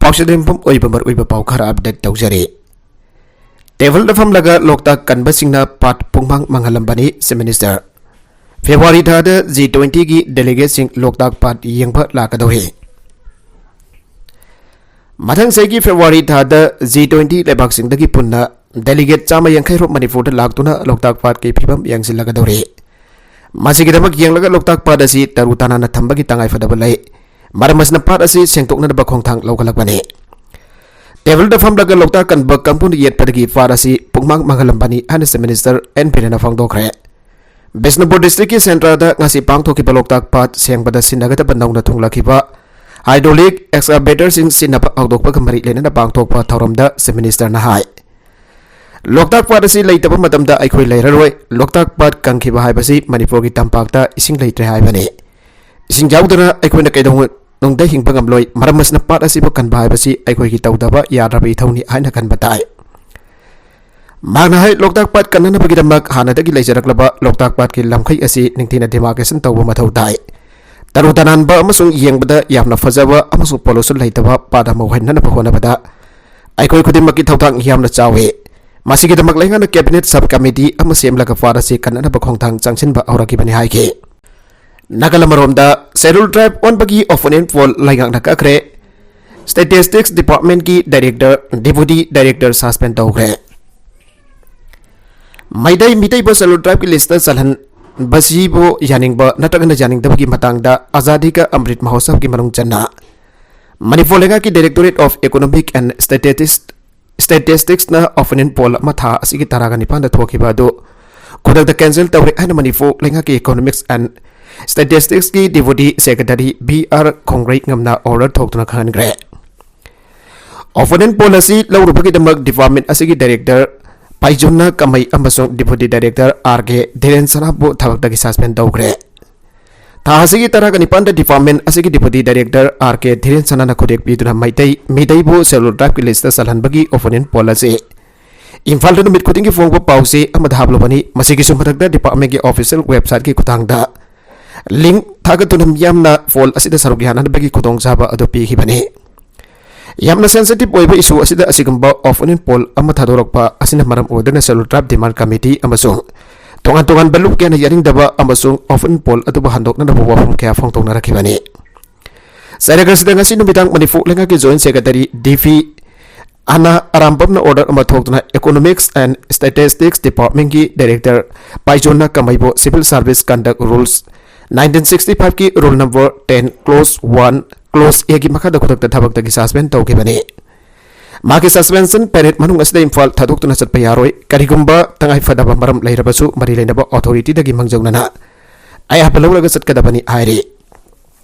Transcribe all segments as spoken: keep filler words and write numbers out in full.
Oxygen pump ꯑꯣꯏꯕ ꯃꯔꯨꯑꯣꯏꯕ ꯄꯥꯎ ꯈꯔ ꯑꯞꯗꯦꯠ ꯇꯧꯖꯔꯤ꯫ ꯇꯦꯕꯜꯗ ꯐꯝꯂꯒ ꯂꯣꯛꯇꯥꯛ ꯀꯟꯕꯁꯤꯡꯅ ꯄꯥꯠ ꯄꯨꯡꯃꯥꯡ ꯃꯥꯡꯍꯜꯂꯝꯕꯅꯤ, ꯆꯤꯐ ꯃꯤꯅꯤꯁꯇꯔ꯫ ꯐꯦꯕ꯭ꯔꯨꯋꯥꯔꯤ ꯊꯥꯗ ꯖꯤ ꯇ꯭ꯋꯦꯟꯇꯤꯒꯤ ꯗꯦꯂꯤꯒꯦꯠꯁꯤꯡ ꯂꯣꯛꯇꯥꯛ ꯄꯥꯠ ꯌꯦꯡꯕ ꯂꯥꯛꯀꯗꯧꯔꯤ꯫ ꯃꯊꯪ ꯆꯍꯤꯒꯤ ꯐꯦꯕ꯭ꯔꯨꯋꯥꯔꯤ ꯊꯥꯗ ꯖꯤ ꯇ꯭ꯋꯦꯟꯇꯤ ꯂꯩꯕꯥꯛꯁꯤꯡꯗꯒꯤ ꯄꯨꯟꯅ ꯗꯦꯂꯤꯒꯦꯠ ꯆꯥꯝꯃ ꯌꯥꯡꯈꯩ ꯔꯣꯝ ꯃꯅꯤꯄꯨꯔꯗ ꯂꯥꯛꯇꯨꯅ ꯂꯣꯛꯇꯥꯛ ꯄꯥꯠꯀꯤ ꯐꯤꯕꯝ ꯌꯦꯡꯁꯤꯜꯂꯒꯗꯧꯔꯤ꯫ ꯃꯁꯤꯒꯤꯗꯃꯛ ꯌꯦꯡꯂꯒ ꯂꯣꯛꯇꯥꯛ ꯄꯥꯠ ꯑꯁꯤ ꯇꯔꯨ ꯇꯅꯥꯟꯅ ꯊꯝꯕꯒꯤ ꯇꯉꯥꯏꯐꯗꯕ ꯂꯩ꯫ ꯃꯔꯝ ꯑꯁꯤꯅ ꯄꯥꯠ ꯑꯁꯤ ꯁꯦꯡꯗꯣꯛꯅꯅꯕ ꯈꯣꯡꯊꯥꯡ ꯂꯧꯈꯠꯂꯛꯄꯅꯤ꯫ ꯇꯦꯕꯜꯗ ꯐꯝꯂꯒ ꯂꯣꯛꯇꯥꯛ ꯀꯟꯕ ꯀꯥꯡꯕꯨꯅ ꯌꯦꯠꯄꯗꯒꯤ ꯄꯥꯠ ꯑꯁꯤ ꯄꯨꯡꯃꯥꯡ ꯃꯥꯡꯍꯜꯂꯝꯕꯅꯤ ꯍꯥꯏꯅ ꯆꯤꯐ ꯃꯤꯅꯤꯁꯇꯔ ꯑꯦꯟ ꯕꯤꯔꯦꯟꯅ ꯐꯣꯡꯗꯣꯛꯈ꯭ꯔꯦ꯫ ꯕꯤꯁꯅꯨꯄꯨꯔ ꯗꯤꯁꯇ꯭ꯔꯤꯛꯀꯤ ꯁꯦꯟꯗ꯭ꯔꯥꯗ ꯉꯁꯤ ꯄꯥꯡꯊꯣꯛꯈꯤꯕ ꯂꯣꯛꯇꯥꯛ ꯄꯥꯠ ꯁꯦꯡꯕꯗ ꯁꯤꯖꯤꯟꯅꯒꯗꯕ ꯅꯧꯅ ꯊꯨꯡꯂꯛꯈꯤꯕ ꯍꯥꯏꯗ꯭ꯔꯣꯂꯤꯛ ꯑꯦꯛꯁꯀꯥꯚꯦꯇꯔꯁꯤꯡ ꯁꯤꯖꯤꯟꯅꯕ ꯍꯧꯗꯣꯛꯄꯒ ꯃꯔꯤ ꯂꯩꯅꯅ ꯄꯥꯡꯊꯣꯛꯄ ꯊꯧꯔꯝꯗ ꯆꯤꯐ ꯃꯤꯅꯤꯁꯇꯔꯅ ꯍꯥꯏ, ꯂꯣꯛꯇꯥꯛ ꯄꯥꯠ ꯑꯁꯤ ꯂꯩꯇꯕ ꯃꯇꯝꯗ ꯑꯩꯈꯣꯏ ꯂꯩꯔꯔꯣꯏ꯫ ꯂꯣꯛꯇꯥꯛ ꯄꯥꯠ ꯀꯪꯈꯤꯕ ꯍꯥꯏꯕꯁꯤ ꯃꯅꯤꯄꯨꯔꯒꯤ ꯇꯝꯄꯥꯛꯇ ꯏꯁꯤꯡ ꯂꯩꯇ꯭ꯔꯦ ꯍꯥꯏꯕꯅꯤ꯫ ꯏꯁꯤꯡ ꯌꯥꯎꯗꯅ ꯑꯩꯈꯣꯏꯅ ꯀꯩꯗꯧꯅꯨꯡꯗ ꯍꯤꯡꯕ ꯉꯝꯂꯣꯏ꯫ ꯃꯔꯝ ꯑꯁꯤꯅ ꯄꯥꯠ ꯑꯁꯤꯕꯨ ꯀꯟꯕ ꯍꯥꯏꯕꯁꯤ ꯑꯩꯈꯣꯏꯒꯤ ꯇꯧꯗꯕ ꯌꯥꯗ꯭ꯔꯕ ꯏꯊꯧꯅꯤ ꯍꯥꯏꯅ ꯈꯟꯕ ꯇꯥꯏ꯫ ꯃꯍꯥꯛꯅ ꯍꯥꯏ, ꯂꯣꯛꯇꯥꯛ ꯄꯥꯠ ꯀꯟꯅꯅꯕꯒꯤꯗꯃꯛ ꯍꯥꯟꯅꯗꯒꯤ ꯂꯩꯖꯔꯛꯂꯕ ꯂꯣꯛꯇꯥꯛ ꯄꯥꯠꯀꯤ ꯂꯝꯈꯩ ꯑꯁꯤ ꯅꯤꯡꯊꯤꯅ ꯗꯤꯃꯥꯔꯀꯦꯁꯟ ꯇꯧꯕ ꯃꯊꯧ ꯇꯥꯏ꯫ ꯇꯔꯨ ꯇꯅꯥꯟꯕ ꯑꯃꯁꯨꯡ ꯌꯦꯡꯕꯗ ꯌꯥꯝꯅ ꯐꯖꯕ ꯑꯃꯁꯨꯡ ꯄꯣꯂꯨꯁꯟ ꯂꯩꯇꯕ ꯄꯥꯠ ꯑꯃ ꯑꯣꯏꯍꯟꯅꯕ ꯍꯣꯠꯅꯕꯗ ꯑꯩꯈꯣꯏ ꯈꯨꯗꯤꯡꯃꯛꯀꯤ ꯊꯧꯗꯥꯡ ꯌꯥꯝꯅ ꯆꯥꯎꯏ꯫ ꯃꯁꯤꯒꯤꯗꯃꯛ ꯂꯩꯉꯥꯛꯅ ꯀꯦꯕꯤꯅꯦꯠ ꯁꯕ ꯀꯃꯤꯇꯤ ꯑꯃ ꯁꯦꯝꯂꯒ ꯄꯥꯠ ꯑꯁꯤ ꯀꯟꯅꯅꯕ ꯈꯣꯡꯊꯥꯡ ꯆꯪꯁꯤꯟꯕ ꯍꯧꯔꯛꯈꯤꯕꯅꯤ ꯍꯥꯏꯈꯤ꯫ ꯅꯥꯀꯜ ꯑꯃꯔꯣꯝꯗ, ꯁꯦꯗ꯭ꯌꯨꯜ ꯇ꯭ꯔꯥꯏꯕ ꯑꯣꯟꯕꯒꯤ ꯑꯣꯄꯣꯅꯦꯟ ꯄꯣꯜ ꯂꯩꯉꯥꯛꯅ ꯀꯛꯈ꯭ꯔꯦ꯫ ꯁ꯭ꯇꯦꯇꯤꯁꯇꯤꯛꯁ ꯗꯤꯄꯥꯔꯠꯃꯦꯟꯠꯀꯤ ꯗꯥꯏꯔꯦꯛꯇꯔ, ꯗꯦꯄꯨꯇꯤ ꯗꯥꯏꯔꯦꯛꯇꯔ ꯁꯁꯄꯦꯟ ꯇꯧꯈ꯭ꯔꯦ꯫ ꯃꯩꯇꯩ ꯃꯤꯇꯩꯕꯨ ꯁꯦꯗ꯭ꯌꯨꯜ ꯇ꯭ꯔꯥꯏꯕꯀꯤ ꯂꯤꯁꯇ ꯆꯜꯍꯟꯕꯁꯤꯕꯨ ꯌꯥꯅꯤꯡꯕ ꯅꯠꯇ꯭ꯔꯒꯅ ꯌꯥꯅꯤꯡꯗꯕꯒꯤ ꯃꯇꯥꯡꯗ ꯑꯖꯥꯗꯤ ꯀꯥ ꯑꯃ꯭ꯔꯤꯠ ꯃꯍꯣꯠꯁꯕꯒꯤ ꯃꯅꯨꯡ ꯆꯟꯅ ꯃꯅꯤꯄꯨꯔ ꯂꯩꯉꯥꯛꯀꯤ ꯗꯥꯏꯔꯦꯛꯇꯣꯔꯦꯠ ꯑꯣꯐ ꯏꯀꯣꯅꯣꯃꯤꯛ ꯑꯦꯟ ꯁ꯭ꯇꯦꯇꯤꯁ-, ꯁ꯭ꯇꯦꯇꯤꯁꯇꯤꯛꯁꯅ ꯑꯣꯄꯤꯅꯤꯌꯟ ꯄꯣꯜ ꯑꯃ ꯊꯥ ꯑꯁꯤꯒꯤ ꯇꯔꯥꯒ ꯅꯤꯄꯥꯟꯗ ꯊꯣꯛꯈꯤꯕ ꯑꯗꯨ ꯈꯨꯗꯛꯇ ꯀꯦꯟꯁꯦꯜ ꯇꯧꯔꯦ ꯍꯥꯏꯅ ꯃꯅꯤꯄꯨꯔ ꯂꯩꯉꯥꯛꯀꯤ ꯏꯀꯣꯅꯣꯃꯤꯛꯁ ꯑꯦꯟ ꯁ꯭ꯇꯦꯇꯤꯁꯇꯤꯛꯁꯀꯤ ꯗꯦꯄꯨꯇꯤ ꯁꯦꯀ꯭ꯔꯦꯇꯔꯤ ꯕꯤ ꯑꯥꯔ ꯈꯣꯡꯒ꯭ꯔꯩꯉꯝꯅ ꯑꯣꯔꯗꯔ ꯊꯣꯛꯇꯨꯅ ꯈꯪꯍꯟꯈ꯭ꯔꯦ꯫ ꯑꯣꯄꯤꯅꯤꯌꯟ ꯄꯣꯜ ꯑꯁꯤ ꯂꯧꯔꯨꯕꯒꯤꯗꯃꯛ ꯗꯤꯄꯥꯔꯠꯃꯦꯟꯠ ꯑꯁꯤꯒꯤ ꯗꯥꯏꯔꯦꯛꯇꯔ ꯄꯥꯏꯖꯨꯟꯅ ꯀꯃꯩ ꯑꯃꯁꯨꯡ ꯗꯦꯄꯨꯇꯤ ꯗꯥꯏꯔꯦꯛꯇꯔ ꯑꯥꯔ ꯀꯦ ꯙꯤꯔꯦꯟ ꯁꯅꯥꯕꯨ ꯊꯕꯛꯇꯒꯤ ꯁꯁꯄꯦꯟ ꯇꯧꯈ꯭ꯔꯦ꯫ ꯊꯥ ꯑꯁꯤꯒꯤ ꯇꯔꯥꯒ ꯅꯤꯄꯥꯟꯗ ꯗꯤꯄꯥꯔꯠꯃꯦꯟꯠ ꯑꯁꯤꯒꯤ ꯗꯦꯄꯨꯇꯤ ꯗꯥꯏꯔꯦꯛꯇꯔ ꯑꯥꯔ ꯀꯦ ꯙꯤꯔꯦꯟ ꯁꯅꯥꯅ ꯈꯨꯗꯦꯛ ꯄꯤꯗꯨꯅ ꯃꯩꯇꯩ ꯃꯤꯇꯩꯕꯨ ꯁꯦꯗ꯭ꯌꯨꯜ ꯇ꯭ꯔꯥꯏꯕꯀꯤ ꯂꯤꯁꯇ ꯆꯜꯍꯟꯕꯒꯤ ꯑꯣꯄꯤꯅꯤꯌꯟ ꯄꯣꯜ ꯑꯁꯤ ꯏꯝꯐꯥꯜꯗ ꯅꯨꯃꯤꯠ ꯈꯨꯗꯤꯡꯒꯤ ꯐꯣꯡꯕ ꯄꯥꯎꯆꯦ ꯑꯃꯗ ꯍꯥꯞꯂꯨꯕꯅꯤ꯫ ꯃꯁꯤꯒꯤꯁꯨ ꯃꯊꯛꯇ ꯗꯤꯄꯥꯔꯠꯃꯦꯟꯠꯀꯤ ꯑꯣꯐꯤꯁꯤꯌꯦꯜ ꯋꯦꯕꯁꯥꯏꯠꯀꯤ ꯈꯨꯠꯊꯥꯡꯗ ꯂꯤꯡꯛ ꯊꯥꯒꯠꯇꯨꯅ ꯃꯤꯌꯥꯝꯅ ꯄꯣꯜ ꯑꯁꯤꯗ ꯁꯔꯨꯛ ꯌꯥꯅꯅꯕꯒꯤ ꯈꯨꯗꯣꯡꯆꯥꯕ ꯑꯗꯨ ꯄꯤꯈꯤꯕꯅꯤ꯫ ꯌꯥꯝꯅ sensitive ꯑꯣꯏꯕ issue ꯑꯁꯤꯗ ꯑꯁꯤꯒꯨꯝꯕ opinion poll ꯑꯃ ꯊꯥꯗꯣꯔꯛꯄ ꯑꯁꯤꯅ ꯃꯔꯝ ꯑꯣꯏꯗꯨꯅ Scheduled Tribe Demand Committee ꯑꯃꯁꯨꯡ ꯇꯣꯉꯥꯟ ꯇꯣꯉꯥꯟꯕ ꯂꯨꯞ ꯀꯌꯥꯅ ꯌꯥꯅꯤꯡꯗꯕ ꯑꯃꯁꯨꯡ opinion poll ꯑꯗꯨꯕꯨ ꯍꯟꯗꯣꯛꯅꯅꯕ ꯋꯥꯐꯝ ꯀꯌꯥ ꯐꯣꯡꯗꯣꯛꯅꯔꯛꯈꯤꯕꯅꯤ꯫ ꯆꯩꯔꯛ ꯑꯁꯤꯗ ꯉꯁꯤ ꯅꯨꯃꯤꯗꯥꯡ ꯃꯅꯤꯄꯨꯔ ꯂꯩꯉꯥꯛꯀꯤ Joint Secretary D V ꯑꯅꯥ ꯑꯔꯥꯝꯕꯝꯅ order ꯑꯃ ꯊꯣꯛꯇꯨꯅ Economics and Statistics Departmentꯀꯤ Director ꯄꯥꯏꯖꯣꯟꯅ ꯀꯃꯩꯕꯨ Civil Service Conduct Rules nineteen sixty fiveꯀꯤ rule number ten clause one clause Aꯒꯤ ꯃꯈꯥꯗ ꯈꯨꯗꯛꯇ ꯊꯕꯛꯇꯒꯤ suspend ꯇꯧꯈꯤꯕꯅꯤ꯫ ꯃꯍꯥꯛꯀꯤ suspension period ꯃꯅꯨꯡ ꯑꯁꯤꯗ ꯏꯝꯐꯥꯜ ꯊꯥꯗꯣꯛꯇꯨꯅ ꯆꯠꯄ ꯌꯥꯔꯣꯏ꯫ ꯀꯔꯤꯒꯨꯝꯕ ꯇꯉꯥꯏ ꯐꯗꯕ ꯃꯔꯝ ꯂꯩꯔꯕꯁꯨ ꯃꯔꯤ ꯂꯩꯅꯕ authorityꯗꯒꯤ ꯃꯥꯡꯖꯧꯅꯅ ꯑꯌꯥꯕ ꯂꯧꯔꯒ ꯆꯠꯀꯗꯕꯅꯤ ꯍꯥꯏꯔꯤ꯫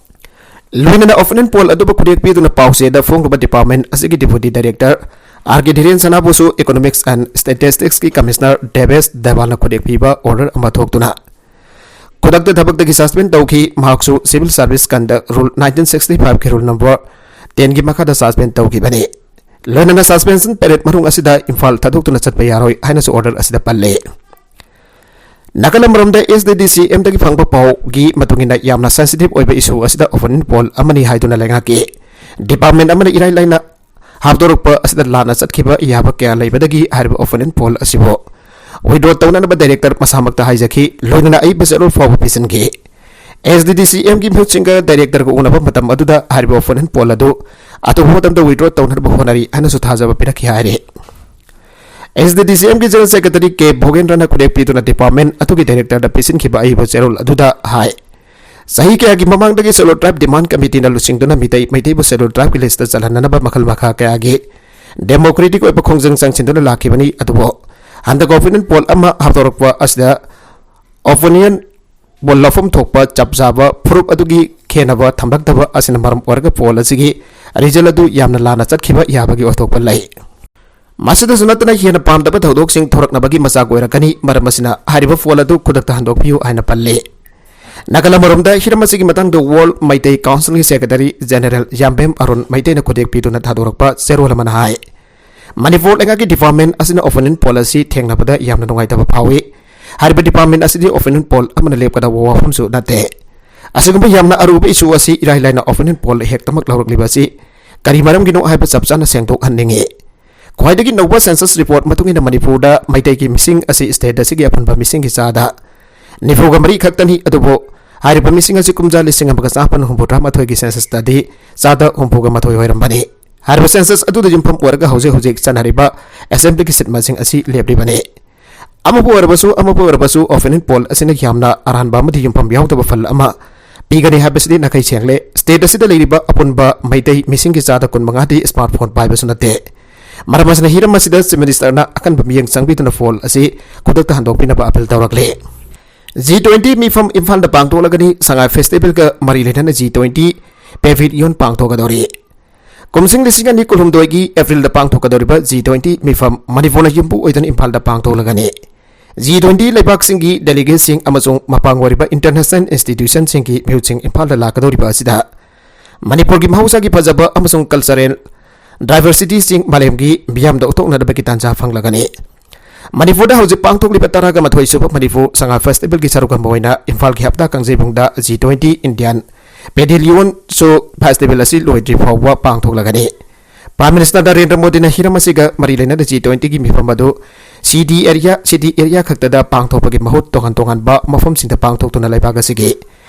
ꯂꯣꯏꯅꯅ opinion poll ꯑꯗꯨꯕꯨ ꯈꯨꯗꯦꯛ ꯄꯤꯗꯨꯅ ꯄꯥꯎꯆꯦꯗ ꯐꯣꯡꯂꯤꯕ department ꯑꯁꯤꯒꯤ Deputy Director R K ꯙꯤꯔꯦꯟ ꯁꯅꯥꯕꯨꯁꯨ Economics and Statisticsꯀꯤ Commissioner ꯗꯦꯕꯦꯁ ꯗꯦꯕꯥꯜꯅ ꯈꯨꯗꯦꯛ ꯄꯤꯕ order ꯑꯃ ꯊꯣꯛꯇꯨꯅ ꯈꯨꯗꯛꯇ ꯊꯕꯛꯇꯒꯤ suspend ꯇꯧꯈꯤ꯫ ꯃꯍꯥꯛꯁꯨ Civil Service Conduct Rule nineteen sixty fiveꯀꯤ rule number tenꯒꯤ ꯃꯈꯥꯗ suspend ꯇꯧꯈꯤꯕꯅꯤ꯫ ꯂꯣꯏꯅꯅ suspension period ꯃꯅꯨꯡ ꯑꯁꯤꯗ ꯏꯝꯐꯥꯜ ꯊꯥꯗꯣꯛꯇꯨꯅ ꯆꯠꯄ ꯌꯥꯔꯣꯏ ꯍꯥꯏꯅꯁꯨ order ꯑꯁꯤꯗ ꯄꯜꯂꯤ꯫ ꯅꯥꯀꯜ ꯑꯃꯔꯣꯝꯗ SDDCMꯗꯒꯤ ꯐꯪꯕ ꯄꯥꯎꯒꯤ ꯃꯇꯨꯡ ꯏꯟꯅ ꯌꯥꯝꯅ sensitive ꯑꯣꯏꯕ issue ꯑꯁꯤꯗ opinion poll ꯑꯃꯅꯤ ꯍꯥꯏꯗꯨꯅ ꯂꯩꯉꯥꯛꯀꯤ department ꯑꯃꯅ ꯏꯔꯥꯏ ꯂꯥꯏꯅ ꯍꯥꯞꯇꯣꯔꯛꯄ ꯑꯁꯤꯗ ꯂꯥꯟꯅ ꯆꯠꯈꯤꯕ ꯌꯥꯕ ꯀꯌꯥ ꯂꯩꯕꯗꯒꯤ ꯍꯥꯏꯔꯤꯕ opinion poll ꯑꯁꯤꯕꯨ withdraw ꯇꯧꯅꯅꯕ director ꯃꯁꯥꯃꯛꯇ ꯍꯥꯏꯖꯈꯤ꯫ ꯂꯣꯏꯅꯅ ꯑꯏꯕ ꯆꯦꯔꯣꯜ ꯐꯥꯎꯕ ꯄꯤꯁꯤꯟꯈꯤ꯫ SDDCMꯒꯤ ꯃꯤꯍꯨꯠꯁꯤꯡꯒ directorꯒ ꯎꯅꯕ ꯃꯇꯝ ꯑꯗꯨꯗ ꯍꯥꯏꯔꯤꯕ opinion poll ꯑꯗꯨ ꯑꯊꯨꯕ ꯃꯇꯝꯗ withdraw ꯇꯧꯅꯅꯕ ꯍꯣꯠꯅꯔꯤ ꯍꯥꯏꯅꯁꯨ ꯊꯥꯖꯕ ꯄꯤꯔꯛꯈꯤ ꯍꯥꯏꯔꯤ꯫ SDDCMꯒꯤ General Secretary ꯀꯦ ꯚꯣꯒꯦꯟꯗ꯭ꯔꯅ ꯈꯨꯗꯦꯛ ꯄꯤꯗꯨꯅ department ꯑꯗꯨꯒꯤ directorꯗ ꯄꯤꯁꯤꯟꯈꯤꯕ ꯑꯏꯕ ꯆꯦꯔꯣꯜ ꯑꯗꯨꯗ ꯍꯥꯏ, ꯆꯍꯤ ꯀꯌꯥꯒꯤ ꯃꯃꯥꯡꯗꯒꯤ Scheduled Tribe Demand Committeeꯅ ꯂꯨꯆꯤꯡꯗꯨꯅ ꯃꯤꯇꯩ ꯃꯩꯇꯩꯕꯨ Scheduled Tribeꯀꯤ listꯇ ꯆꯜꯍꯟꯅꯅꯕ ꯃꯈꯜ ꯃꯈꯥ ꯀꯌꯥꯒꯤ democratic ꯑꯣꯏꯕ ꯈꯣꯡꯖꯪ ꯆꯪꯁꯤꯟꯗꯨꯅ ꯂꯥꯛꯈꯤꯕꯅꯤ꯫ ꯑꯗꯨꯕꯨ ꯍꯟꯗꯛ opinion poll ꯑꯃ ꯍꯥꯞꯇꯣꯔꯛꯄ ꯑꯁꯤꯗ opinion poll ꯂꯧꯐꯝ ꯊꯣꯛꯄ ꯆꯞ ꯆꯥꯕ ꯐꯨꯔꯨꯞ ꯑꯗꯨꯒꯤ ꯈꯦꯟꯅꯕ ꯊꯝꯂꯛꯇꯕ ꯑꯁꯤꯅ ꯃꯔꯝ ꯑꯣꯏꯔꯒ poll ꯑꯁꯤꯒꯤ result ꯑꯗꯨ ꯌꯥꯝꯅ ꯂꯥꯟꯅ ꯆꯠꯈꯤꯕ ꯌꯥꯕꯒꯤ ꯑꯣꯏꯊꯣꯛꯄ ꯂꯩ꯫ ꯃꯁꯤꯗꯁꯨ ꯅꯠꯇꯅ ꯍꯦꯟꯅ ꯄꯥꯝꯗꯕ ꯊꯧꯗꯣꯛꯁꯤꯡ ꯊꯣꯔꯛꯅꯕꯒꯤ ꯃꯆꯥꯛ ꯑꯣꯏꯔꯛꯀꯅꯤ꯫ ꯃꯔꯝ ꯑꯁꯤꯅ ꯍꯥꯏꯔꯤꯕ poll ꯑꯗꯨ ꯈꯨꯗꯛꯇ ꯍꯟꯗꯣꯛꯄꯤꯌꯨ ꯍꯥꯏꯅ ꯄꯜꯂꯤ꯫ ꯅꯥꯀꯜ ꯑꯃꯔꯣꯝꯗ ꯍꯤꯔꯝ ꯑꯁꯤꯒꯤ ꯃꯇꯥꯡꯗ World Meitei Councilꯒꯤ Secretary General ꯌꯥꯝꯕꯦꯝ Arun ꯃꯩꯇꯩꯅ ꯈꯨꯗꯦꯛ ꯄꯤꯗꯨꯅ ꯊꯥꯗꯣꯔꯛꯄ ꯆꯦꯔꯣꯜ ꯑꯃꯅ ꯍꯥꯏ, ꯃꯅꯤꯄꯨꯔ ꯂꯩꯉꯥꯛꯀꯤ department ꯑꯁꯤꯅ opinion poll ꯑꯁꯤ ꯊꯦꯡꯅꯕꯗ ꯌꯥꯝꯅ ꯅꯨꯡꯉꯥꯏꯇꯕ ꯐꯥꯎꯏ꯫ ꯍꯥꯏꯔꯤꯕ department ꯑꯁꯤꯗꯤ opinion poll ꯑꯃꯅ ꯂꯦꯞꯀꯗꯕ ꯋꯥꯐꯝꯁꯨ ꯅꯠꯇꯦ꯫ ꯑꯁꯤꯒꯨꯝꯕ ꯌꯥꯝꯅ ꯑꯔꯨꯕ issue ꯑꯁꯤ ꯏꯔꯥꯏ ꯂꯥꯏꯅ opinion poll ꯍꯦꯛꯇꯃꯛ ꯂꯧꯔꯛꯂꯤꯕ ꯑꯁꯤ ꯀꯔꯤ ꯃꯔꯝꯒꯤꯅꯣ ꯍꯥꯏꯕ ꯆꯞ ꯆꯥꯅ ꯁꯦꯡꯗꯣꯛꯍꯟꯅꯤꯡꯏ꯫ ꯈ꯭ꯋꯥꯏꯗꯒꯤ ꯅꯧꯕ ꯁꯦꯟꯁꯁ ꯔꯤꯄꯣꯔꯠ ꯃꯇꯨꯡ ꯏꯟꯅ ꯃꯅꯤꯄꯨꯔꯗ ꯃꯩꯇꯩꯒꯤ ꯃꯤꯁꯤꯡ ꯑꯁꯤ ꯁ꯭ꯇꯦꯠ ꯑꯁꯤꯒꯤ ꯑꯄꯨꯟꯕ ꯃꯤꯁꯤꯡꯒꯤ ꯆꯥꯗ ꯅꯤꯐꯨꯒ ꯃꯔꯤ ꯈꯛꯇꯅꯤ꯫ ꯑꯗꯨꯕꯨ ꯍꯥꯏꯔꯤꯕ ꯃꯤꯁꯤꯡ ꯑꯁꯤ ꯀꯨꯝꯖꯥ ꯂꯤꯁꯤꯡ ꯑꯃꯒ ꯆꯥꯃꯥꯄꯟ ꯍꯨꯝꯐꯨꯇꯔꯥꯃꯥꯊꯣꯏꯒꯤ ꯁꯦꯟꯁꯁꯇꯗꯤ ꯆꯥꯗ ꯍꯨꯝꯐꯨꯒ ꯃꯥꯊꯣꯏ ꯑꯣꯏꯔꯝꯕꯅꯤ꯫ ꯍꯥꯏꯔꯤꯕ ꯁꯦꯟꯁꯁ ꯑꯗꯨꯗ ꯌꯨꯝꯐꯝ ꯑꯣꯏꯔꯒ ꯍꯧꯖꯤꯛ ꯍꯧꯖꯤꯛ ꯆꯠꯅꯔꯤꯕ ꯑꯦꯁꯦꯝꯕ꯭ꯂꯤꯒꯤ ꯁꯤꯠ ꯃꯁꯤꯡ ꯑꯁꯤ ꯂꯦꯞꯂꯤꯕꯅꯤ꯫ ꯑꯃꯕꯨ ꯑꯣꯏꯔꯕꯁꯨ, ꯑꯃꯕꯨ ꯑꯣꯏꯔꯕꯁꯨ, ꯑꯣꯄꯤꯅꯤꯌꯟ ꯄꯣꯜ ꯑꯁꯤꯅ ꯌꯥꯝꯅ ꯑꯔꯥꯟꯕ ꯑꯃꯗꯤ ꯌꯨꯝꯐꯝ ꯌꯥꯎꯗꯕ ꯐꯜ ꯑꯃ ꯄꯤꯒꯅꯤ ꯍꯥꯏꯕꯁꯤꯗꯤ ꯅꯥꯈꯩ ꯁꯦꯡꯂꯦ꯫ ꯁ꯭ꯇꯦꯠ ꯑꯁꯤꯗ ꯂꯩꯔꯤꯕ ꯑꯄꯨꯟꯕ ꯃꯩꯇꯩ ꯃꯤꯁꯤꯡꯒꯤ ꯆꯥꯗ ꯀꯨꯟꯃꯉꯥꯗꯤ ꯁ꯭ꯃꯥꯔꯠ ꯐꯣꯟ ꯄꯥꯏꯕꯁꯨ ꯅꯠꯇꯦ꯫ ꯃꯔꯝ ꯑꯁꯤꯅ ꯍꯤꯔꯝ ꯑꯁꯤꯗ ꯆꯤꯐ ꯃꯤꯅꯤꯁꯇꯔꯅ ꯑꯀꯟꯕ ꯃꯤꯠꯌꯦꯡ ꯆꯪꯕꯤꯗꯨꯅ ꯄꯣꯜ ꯑꯁꯤ ꯈꯨꯗꯛꯇ ꯍꯟꯗꯣꯛꯄꯤꯅꯕ ꯑꯄꯤꯜ ꯇꯧꯔꯛꯂꯤ꯫ ꯖꯤ ꯇ꯭ꯋꯦꯟꯇꯤ ꯃꯤꯐꯝ ꯏꯝꯐꯥꯜꯗ ꯄꯥꯡꯊꯣꯛꯂꯒꯅꯤ꯫ ꯁꯉꯥꯏ ꯐꯦꯁꯇꯤꯚꯦꯜꯒ ꯃꯔꯤ ꯂꯩꯅꯅ ꯖꯤ ꯇ꯭ꯋꯦꯟꯇꯤ ꯄꯦꯚꯤꯂꯤꯌꯟ ꯄꯥꯡꯊꯣꯛꯀꯗꯧꯔꯤ꯫ ꯀꯨꯝꯁꯤꯡ ꯂꯤꯁꯤꯡ ꯑꯅꯤ ꯀꯨꯟꯍꯨꯝꯗꯣꯏꯒꯤ ꯑꯦꯄ꯭ꯔꯤꯜꯗ ꯄꯥꯡꯊꯣꯛꯀꯗꯧꯔꯤꯕ ꯖꯤ ꯇ꯭ꯋꯦꯟꯇꯤ ꯃꯤꯐꯝ ꯃꯅꯤꯄꯨꯔꯅ ꯌꯨꯝꯄꯨ ꯑꯣꯏꯗꯨꯅ ꯏꯝꯐꯥꯜꯗ ꯄꯥꯡꯊꯣꯛꯂꯒꯅꯤ꯫ ꯖꯤ ꯇ꯭ꯋꯦꯟꯇꯤ ꯂꯩꯕꯥꯛꯁꯤꯡꯒꯤ ꯗꯦꯂꯤꯒꯦꯠꯁꯤꯡ ꯑꯃꯁꯨꯡ ꯃꯄꯥꯡ ꯑꯣꯏꯔꯤꯕ ꯏꯟꯇꯔꯅꯦꯁꯅꯦꯜ ꯏꯟꯁꯇꯤꯇ꯭ꯌꯨꯁꯟꯁꯤꯡꯒꯤ ꯃꯤꯍꯨꯠꯁꯤꯡ ꯏꯝꯐꯥꯜꯗ ꯂꯥꯛꯀꯗꯧꯔꯤꯕ ꯑꯁꯤꯗ ꯃꯅꯤꯄꯨꯔꯒꯤ ꯃꯍꯧꯁꯥꯒꯤ ꯐꯖꯕ ꯑꯃꯁꯨꯡ ꯀꯜꯆꯔꯦꯜ ꯗꯥꯏꯚꯔꯁꯤꯇꯤꯁꯤꯡ ꯃꯥꯂꯦꯝꯒꯤ ꯃꯤꯌꯥꯝꯗ ꯎꯠꯊꯣꯛꯅꯅꯕꯒꯤ ꯇꯥꯟꯖꯥ ꯐꯪꯂꯒꯅꯤ꯫ ꯃꯅꯤꯄꯨꯔꯗ ꯍꯧꯖꯤꯛ ꯄꯥꯡꯊꯣꯛꯂꯤꯕ ꯇꯔꯥꯒ ꯃꯥꯊꯣꯏ ꯁꯨꯕ ꯃꯅꯤꯄꯨꯔ ꯁꯉꯥꯏ ꯐꯦꯁꯇꯤꯚꯦꯜꯒꯤ ꯁꯔꯨꯛ ꯑꯃ ꯑꯣꯏꯅ ꯏꯝꯐꯥꯜꯒꯤ ꯍꯞꯇꯥ ꯀꯥꯡꯖꯩꯕꯨꯡꯗ ꯖꯤ ꯇ꯭ꯋꯦꯟꯇꯤ ꯏꯟꯗꯤꯌꯟ ꯄꯦꯚꯤꯂꯤꯌꯟꯁꯨ ꯐꯦꯁꯇꯤꯚꯦꯜ ꯑꯁꯤ ꯂꯣꯏꯗ꯭ꯔꯤ ꯐꯥꯎꯕ ꯄꯥꯡꯊꯣꯛꯂꯒꯅꯤ꯫ ꯄ꯭ꯔꯥꯏꯝ ꯃꯤꯅꯤꯁꯇꯔ ꯅꯔꯦꯟꯗ꯭ꯔ ꯃꯣꯗꯤꯅ ꯍꯤꯔꯝ ꯑꯁꯤꯒ ꯃꯔꯤ ꯂꯩꯅꯅ ꯖꯤ ꯇ꯭ꯋꯦꯟꯇꯤꯒꯤ ꯃꯤꯐꯝ ꯑꯗꯨ ꯁꯤꯇꯤ ꯑꯦꯔꯤꯌꯥ, ꯁꯤꯇꯤ ꯑꯦꯔꯤꯌꯥ ꯈꯛꯇꯗ ꯄꯥꯡꯊꯣꯛꯄꯒꯤ ꯃꯍꯨꯠ ꯇꯣꯉꯥꯟ ꯇꯣꯉꯥꯟꯕ ꯃꯐꯝꯁꯤꯡꯗ ꯄꯥꯡꯊꯣꯛꯇꯨꯅ ꯂꯩꯕꯥꯛ ꯑꯁꯤꯒꯤ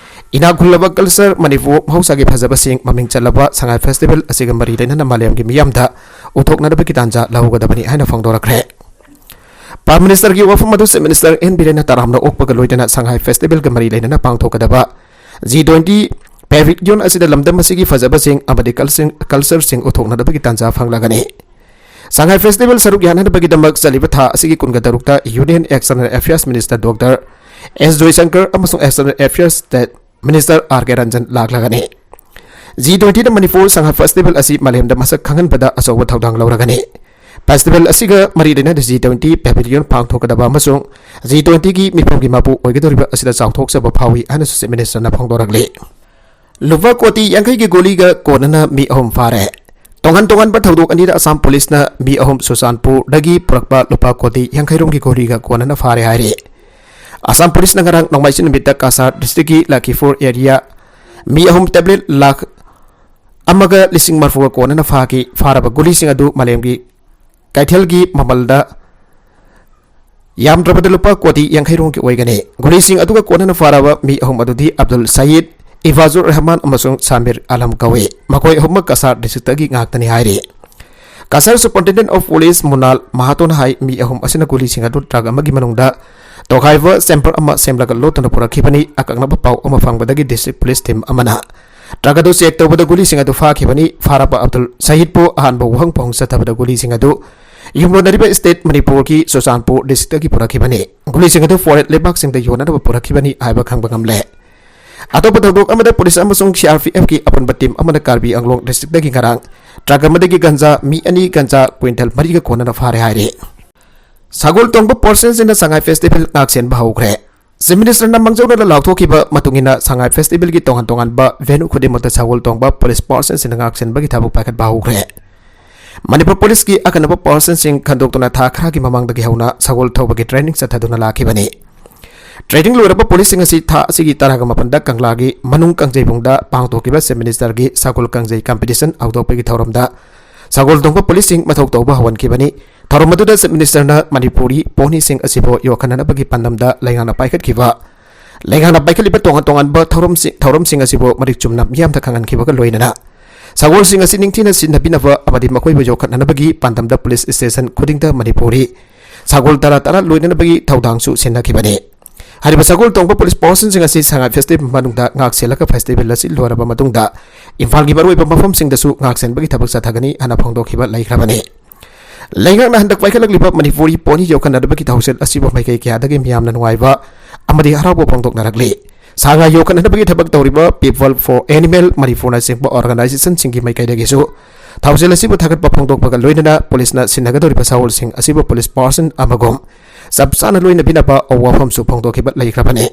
ꯏꯅꯥꯛ ꯈꯨꯜꯂꯕ ꯀꯜꯆꯔ, ꯃꯅꯤꯄꯨꯔ ꯃꯍꯧꯁꯥꯒꯤ ꯐꯖꯕꯁꯤꯡ, ꯃꯃꯤꯡ ꯆꯠꯂꯕ ꯁꯉꯥꯏ ꯐꯦꯁꯇꯤꯚꯦꯜ ꯑꯁꯤꯒ ꯃꯔꯤ ꯂꯩꯅꯅ ꯃꯥꯂꯦꯝꯒꯤ ꯃꯤꯌꯥꯝꯗ ꯎꯠꯊꯣꯛꯅꯅꯕꯒꯤ ꯇꯥꯟꯖꯥ ꯂꯧꯒꯗꯕꯅꯤ ꯍꯥꯏꯅ ꯐꯣꯡꯗꯣꯔꯛꯈ꯭ꯔꯦ꯫ ꯄ꯭ꯔꯥꯏꯝ ꯃꯤꯅꯤꯁꯇꯔꯒꯤ ꯋꯥꯐꯝ ꯑꯗꯨ ꯆꯤꯐ ꯃꯤꯅꯤꯁꯇꯔ ꯑꯦꯟ ꯕꯤꯔꯦꯟꯅ ꯇꯔꯥꯝꯅ ꯑꯣꯛꯄꯒ ꯂꯣꯏꯅꯅ ꯁꯉꯥꯏ ꯐꯦꯁꯇꯤꯚꯦꯜꯒ ꯃꯔꯤ ꯂꯩꯅꯅ ꯄꯥꯡꯊꯣꯛꯀꯗꯕ ꯖꯤ ꯇ꯭ꯋꯦꯟꯇꯤ ꯄꯦꯚꯤꯂꯤꯌꯟ ꯑꯁꯤꯗ ꯂꯝꯗꯝ ꯑꯁꯤꯒꯤ ꯐꯖꯕꯁꯤꯡ ꯑꯃꯗꯤ ꯀꯜꯆꯔꯁꯤꯡ ꯎꯠꯊꯣꯛꯅꯅꯕꯒꯤ ꯇꯥꯟꯖꯥ ꯐꯪꯂꯒꯅꯤ꯫ ꯁꯉꯥꯏ ꯐꯦꯁꯇꯤꯚꯦꯜ ꯁꯔꯨꯛ ꯌꯥꯅꯅꯕꯒꯤꯗꯃꯛ ꯆꯠꯂꯤꯕ ꯊꯥ ꯑꯁꯤꯒꯤ ꯀꯨꯟꯒ ꯇꯔꯨꯛꯇ union external affairs minister doctor S Jaishankar ꯑꯃꯁꯨꯡ external affairs state minister R K Ranjan ꯂꯥꯛꯂꯒꯅꯤ꯫ ꯖꯤ ꯇ꯭ꯋꯦꯟꯇꯤꯅ ꯃꯅꯤꯄꯨꯔ ꯁꯉꯥꯏ ꯐꯦꯁꯇꯤꯚꯦꯜ ꯑꯁꯤ ꯃꯥꯂꯦꯝꯗ ꯃꯁꯛ ꯈꯪꯍꯟꯕꯗ ꯑꯆꯧꯕ ꯊꯧꯗꯥꯡ ꯂꯧꯔꯒꯅꯤ꯫ ꯐꯦꯁꯇꯤꯚꯦꯜ ꯑꯁꯤꯒ ꯃꯔꯤ ꯂꯩꯅꯅ ꯖꯤ ꯇ꯭ꯋꯦꯟꯇꯤ ꯄꯦꯚꯤꯂꯤꯌꯟ ꯄꯥꯡꯊꯣꯛꯀꯗꯕ ꯑꯃꯁꯨꯡ ꯖꯤ ꯇ꯭ꯋꯦꯟꯇꯤꯒꯤ ꯃꯤꯐꯝꯒꯤ ꯃꯄꯨ ꯑꯣꯏꯒꯗꯧꯔꯤꯕ ꯑꯁꯤꯗ ꯆꯥꯎꯊꯣꯛꯆꯕ ꯐꯥꯎꯏ ꯍꯥꯏꯅꯁꯨ ꯆꯤꯐ ꯃꯤꯅꯤꯁꯇꯔꯅ ꯐꯣꯡꯗꯣꯔꯛꯂꯤ꯫ ꯂꯨꯄꯥ ꯀꯣꯇꯤ ꯌꯥꯡꯈꯩꯒꯤ ꯒꯣꯂꯤꯒ ꯀꯣꯟꯅꯅ ꯃꯤ ꯑꯍꯨꯝ ꯐꯥꯔꯦ꯫ ꯇꯣꯉꯥꯟ ꯇꯣꯉꯥꯟꯕ ꯊꯧꯗꯣꯛ ꯑꯅꯤꯗ ꯑꯁꯥꯝ ꯄꯨꯂꯤꯁꯅ ꯃꯤ ꯑꯍꯨꯝ ꯆꯨꯔꯆꯥꯟꯄꯨꯔꯗꯒꯤ ꯄꯨꯔꯛꯄ ꯂꯨꯄꯥ ꯀꯣꯇꯤ ꯌꯥꯡꯈꯩꯔꯣꯝꯒꯤ ꯒꯣꯂꯤꯒ ꯀꯣꯟꯅꯅ ꯐꯥꯔꯦ ꯍꯥꯏꯔꯤ꯫ ꯑꯁꯥꯝ ꯄꯨꯂꯤꯁꯅ ꯉꯔꯥꯡ ꯅꯣꯡꯃꯥꯏꯖꯤꯡ ꯅꯨꯃꯤꯠꯇ ꯀꯥꯁꯥꯔ ꯗꯤꯁꯇ꯭ꯔꯤꯛꯀꯤ ꯂꯈꯤꯄꯨꯔ ꯑꯦꯔꯤꯌꯥ ꯃꯤ ꯑꯍꯨꯝ ꯇꯦꯕ꯭ꯂꯦꯠ ꯂꯥꯈ ꯑꯃꯒ ꯂꯤꯁꯤꯡ ꯃꯔꯤꯐꯨꯒ ꯀꯣꯟꯅꯅ ꯐꯥꯈꯤ꯫ ꯐꯥꯔꯕ ꯒꯨꯂꯤꯁꯤꯡ ꯑꯗꯨ ꯃꯥꯂꯦꯝꯒꯤ ꯀꯩꯊꯦꯜꯒꯤ ꯃꯃꯜꯗ ꯌꯥꯝꯗ꯭ꯔꯕꯗ ꯂꯨꯄꯥ ꯀꯣꯇꯤ ꯌꯥꯡꯈꯩ ꯔꯣꯝꯒꯤ ꯑꯣꯏꯒꯅꯤ꯫ ꯒꯨꯂꯤꯁꯤꯡ ꯑꯗꯨꯒ ꯀꯣꯟꯅꯅ ꯐꯥꯔꯕ ꯃꯤ ꯑꯍꯨꯝ ꯑꯗꯨꯗꯤ ꯑꯕꯗꯨꯜ ꯁꯌꯤꯗ, ꯏꯐꯥꯖꯨꯔ ꯔꯍꯃꯥꯟ ꯑꯃꯁꯨꯡ ꯁꯥꯃꯤꯔ ꯑꯂꯝ ꯀꯧꯏ꯫ ꯃꯈꯣꯏ ꯑꯍꯨꯝꯃꯛ ꯀꯁꯥꯔ ꯗꯤꯁꯇ꯭ꯔꯤꯛꯇꯒꯤ ꯉꯥꯛꯇꯅꯤ ꯍꯥꯏꯔꯤ꯫ ꯀꯁꯥꯔ ꯁꯨꯄꯔꯤꯟꯇꯦꯟꯗꯦꯟꯠ ꯑꯣꯐ ꯄꯨꯂꯤꯁ ꯃꯨꯅꯥꯜ ꯃꯍꯥꯇꯣꯅ ꯍꯥꯏ, ꯃꯤ ꯑꯍꯨꯝ ꯑꯁꯤꯅ ꯒꯨꯂꯤꯁꯤꯡ ꯑꯗꯨ ꯇ꯭ꯔꯛ ꯑꯃꯒꯤ ꯃꯅꯨꯡꯗ ꯇꯣꯈꯥꯏꯕ ꯆꯦꯝꯕꯔ ꯑꯃ ꯁꯦꯝꯂꯒ ꯂꯣꯠꯇꯨꯅ ꯄꯨꯔꯛꯈꯤꯕꯅꯤ꯫ ꯑꯀꯛꯅꯕ ꯄꯥꯎ ꯑꯃ ꯐꯪꯕꯗꯒꯤ ꯗꯤꯁꯇ꯭ꯔꯤꯛ ꯄꯨꯂꯤꯁ ꯇꯤꯝ ꯑꯃꯅ ꯇ꯭ꯔꯛ ꯑꯗꯨ ꯆꯦꯛ ꯇꯧꯕꯗ ꯒꯨꯂꯤꯁꯤꯡ ꯑꯗꯨ ꯐꯥꯈꯤꯕꯅꯤ꯫ ꯐꯥꯔꯕ ꯑꯕꯗꯨꯜ ꯁꯍꯤꯗꯄꯨ ꯑꯍꯥꯟꯕ ꯋꯥꯍꯪ ꯐꯥꯎꯍꯪ ꯆꯠꯊꯕꯗ ꯒꯨꯂꯤꯁꯤꯡ ꯑꯗꯨ ꯌꯨꯝꯂꯣꯟꯅꯔꯤꯕ ꯁ꯭ꯇꯦꯠ ꯃꯅꯤꯄꯨꯔꯒꯤ ꯆꯨꯔꯆꯥꯟꯄꯨꯔ ꯗꯤꯁꯇ꯭ꯔꯤꯛꯇꯒꯤ ꯄꯨꯔꯛꯈꯤꯕꯅꯤ꯫ ꯒꯨꯂꯤꯁꯤꯡ ꯑꯗꯨ ꯐꯣꯔꯦꯟ ꯂꯩꯕꯥꯛꯁꯤꯡꯗ ꯌꯣꯟꯅꯅꯕ ꯄꯨꯔꯛꯈꯤꯕꯅꯤ ꯍꯥꯏꯕ ꯈꯪꯕ ꯉꯝꯂꯦ꯫ ꯑꯇꯣꯞꯄ ꯊꯧꯗꯣꯛ ꯑꯃꯗ ꯄꯨꯂꯤꯁ ꯑꯃꯁꯨꯡ ꯁꯤ ꯑꯥꯔ ꯄꯤ ꯑꯦꯐꯀꯤ ꯑꯄꯨꯟꯕ ꯇꯤꯝ ꯑꯃꯅ ꯀꯥꯔꯕꯤ ꯑꯪꯂꯣꯡ ꯗꯤꯁꯇ꯭ꯔꯤꯛꯇꯒꯤ ꯉꯔꯥꯡ ꯇ꯭ꯔꯛ ꯑꯃꯗꯒꯤ ꯒꯟꯖꯥ ꯃꯤ ꯑꯅꯤ ꯒꯟꯖꯥ ꯀ꯭ꯋꯤꯟꯇꯜ ꯃꯔꯤꯒ ꯀꯣꯟꯅꯅ ꯐꯥꯔꯦ ꯍꯥꯏꯔꯤ꯫ ꯁꯒꯣꯜ ꯇꯣꯡꯕ ꯄꯥꯔꯁꯟꯁꯤꯡꯅ ꯁꯉꯥꯏ ꯐꯦꯁꯇꯤꯚꯦꯜ ꯉꯥꯛ ꯁꯦꯟꯕ ꯍꯧꯈ꯭ꯔꯦ꯫ ꯆꯤꯐ ꯃꯤꯅꯤꯁꯇꯔꯅ ꯃꯥꯡꯖꯧꯅꯅ ꯂꯥꯎꯊꯣꯛꯈꯤꯕ ꯃꯇꯨꯡ ꯏꯟꯅ ꯁꯉꯥꯏ ꯐꯦꯁꯇꯤꯚꯦꯜꯒꯤ ꯇꯣꯉꯥꯟ ꯇꯣꯉꯥꯟꯕ ꯚꯦꯅꯨ ꯈꯨꯗꯤꯡꯃꯛꯇ ꯁꯒꯣꯜ ꯇꯣꯡꯕ ꯄꯨꯂꯤꯁ ꯄꯥꯔꯁꯟꯁꯤꯡꯅ ꯉꯥꯛ ꯁꯦꯟꯕꯒꯤ ꯊꯕꯛ ꯄꯥꯏꯈꯠꯄ ꯍꯧꯈ꯭ꯔꯦ꯫ ꯃꯅꯤꯄꯨꯔ ꯄꯨꯂꯤꯁꯀꯤ ꯑꯈꯟꯅꯕ ꯄꯥꯔꯁꯟꯁꯤꯡ ꯈꯟꯗꯣꯛꯇꯨꯅ ꯊꯥ ꯈꯔꯒꯤ ꯃꯃꯥꯡꯗꯒꯤ ꯍꯧꯅ ꯁꯒꯣꯜ ꯊꯧꯕꯒꯤ ꯇ꯭ꯔꯦꯅꯤꯡ ꯆꯠꯊꯗꯨꯅ ꯂꯥꯛꯈꯤꯕꯅꯤ꯫ ꯇ꯭ꯔꯦꯅꯤꯡ ꯂꯣꯏꯔꯕ ꯄꯨꯂꯤꯁꯁꯤꯡ ꯑꯁꯤ ꯊꯥ ꯑꯁꯤꯒꯤ ꯇꯔꯥꯒ ꯃꯥꯄꯟꯗ ꯀꯪꯂꯥꯒꯤ ꯃꯅꯨꯡ ꯀꯥꯡꯖꯩꯕꯨꯡꯗ ꯄꯥꯡꯊꯣꯛꯈꯤꯕ ꯆꯤꯐ ꯃꯤꯅꯤꯁꯇꯔꯒꯤ ꯁꯒꯣꯜ ꯀꯥꯡꯖꯩ ꯀꯝꯄꯤꯇꯤꯁꯟ ꯍꯧꯗꯣꯛꯄꯒꯤ ꯊꯧꯔꯝꯗ ꯁꯒꯣꯜ ꯇꯣꯡꯕ ꯄꯨꯂꯤꯁꯁꯤꯡ ꯃꯊꯧ ꯇꯧꯕ ꯍꯧꯍꯟꯈꯤꯕꯅꯤ꯫ ꯊꯧꯔꯝ ꯑꯗꯨꯗ ꯆꯤꯐ ꯃꯤꯅꯤꯁꯇꯔꯅ ꯃꯅꯤꯄꯨꯔꯤ ꯄꯣꯅꯤꯁꯤꯡ ꯑꯁꯤꯕꯨ ꯌꯣꯛꯈꯠꯅꯅꯕꯒꯤ ꯄꯥꯟꯗꯝꯗ ꯂꯩꯉꯥꯛꯅ ꯄꯥꯏꯈꯠꯈꯤꯕ, ꯂꯩꯉꯥꯛꯅ ꯄꯥꯏꯈꯠꯂꯤꯕ ꯇꯣꯉꯥꯟ ꯇꯣꯉꯥꯟꯕ ꯊꯧꯔꯝꯁꯤ-, ꯊꯧꯔꯝꯁꯤꯡ ꯑꯁꯤꯕꯨ ꯃꯔꯤꯛ ꯆꯨꯝꯅ ꯃꯤꯌꯥꯝꯗ ꯈꯪꯍꯟꯈꯤꯕꯒ ꯂꯣꯏꯅꯅ ꯁꯒꯣꯜꯁꯤꯡ ꯑꯁꯤ ꯅꯤꯡꯊꯤꯅ ꯁꯤꯟꯅꯕꯤꯅꯕ ꯑꯃꯗꯤ ꯃꯈꯣꯏꯕꯨ ꯌꯣꯛꯈꯠꯅꯅꯕꯒꯤ ꯄꯥꯟꯗꯝꯗ ꯄꯨꯂꯤꯁ ꯁ꯭ꯇꯦꯁꯟ ꯈꯨꯗꯤꯡꯗ ꯃꯅꯤꯄꯨꯔꯤ ꯁꯒꯣꯜ ꯇꯔꯥ ꯇꯔꯥ ꯂꯣꯏꯅꯅꯕꯒꯤ ꯊꯧꯗꯥꯡꯁꯨ ꯁꯤꯟꯅꯈꯤꯕꯅꯤ꯫ ꯍꯥꯏꯔꯤꯕ ꯁꯒꯣꯜ ꯇꯣꯡꯕ ꯄꯨꯂꯤꯁ ꯄꯥꯔꯁꯟꯁꯤꯡ ꯑꯁꯤ ꯁꯉꯥꯏ ꯐꯦꯁꯇꯤꯚꯦꯜ ꯃꯅꯨꯡꯗ ꯉꯥꯛ ꯁꯦꯜꯂꯒ ꯐꯦꯁꯇꯤꯚꯦꯜ ꯑꯁꯤ ꯂꯣꯏꯔꯕ ꯃꯇꯨꯡꯗ ꯏꯝꯐꯥꯜꯒꯤ ꯃꯔꯨꯑꯣꯏꯕ ꯃꯐꯝꯁꯤꯡꯗꯁꯨ ꯉꯥꯛ ꯁꯦꯟꯕꯒꯤ ꯊꯕꯛ ꯆꯠꯊꯒꯅꯤ ꯍꯥꯏꯅ ꯐꯣꯡꯗꯣꯛꯈꯤꯕ ꯂꯩꯈ꯭ꯔꯕꯅꯤ꯫ ꯂꯩꯉꯥꯛꯅ ꯍꯟꯗꯛ ꯄꯥꯏꯈꯠꯂꯛꯂꯤꯕ ꯃꯅꯤꯄꯨꯔꯤ ꯄꯣꯅꯤ ꯌꯣꯛꯈꯠꯅꯅꯕꯒꯤ ꯊꯧꯁꯤꯜ ꯑꯁꯤꯕꯨ ꯃꯥꯏꯀꯩ ꯀꯌꯥꯗꯒꯤ ꯃꯤꯌꯥꯝꯅ ꯅꯨꯡꯉꯥꯏꯕ ꯑꯃꯗꯤ ꯍꯔꯥꯎꯕ ꯐꯣꯡꯗꯣꯛꯅꯔꯛꯂꯤ꯫ ꯁꯥ ꯉꯥ ꯌꯣꯛꯈꯠꯅꯅꯕꯒꯤ ꯊꯕꯛ ꯇꯧꯔꯤꯕ People for Animal ꯃꯅꯤꯄꯨꯔꯅꯆꯤꯡꯕ ꯑꯣꯔꯒꯅꯥꯏꯖꯦꯁꯟꯁꯤꯡꯒꯤ ꯃꯥꯏꯀꯩꯗꯒꯤꯁꯨ ꯊꯧꯁꯤꯜ ꯑꯁꯤꯕꯨ ꯊꯥꯒꯠꯄ ꯐꯣꯡꯗꯣꯛꯄꯒ ꯂꯣꯏꯅꯅ ꯄꯨꯂꯤꯁꯅ ꯁꯤꯟꯅꯒꯗꯧꯔꯤꯕ ꯁꯒꯣꯜꯁꯤꯡ ꯑꯁꯤꯕꯨ ꯄꯨꯂꯤꯁ ꯄꯥꯔꯁꯟ ꯑꯃꯒꯨꯝ ꯆꯞ ꯆꯥꯅ ꯂꯣꯏꯅꯕꯤꯅꯕ ꯋꯥꯐꯝꯁꯨ ꯐꯣꯡꯗꯣꯛꯈꯤꯕ ꯂꯩꯈ꯭ꯔꯕꯅꯤ꯫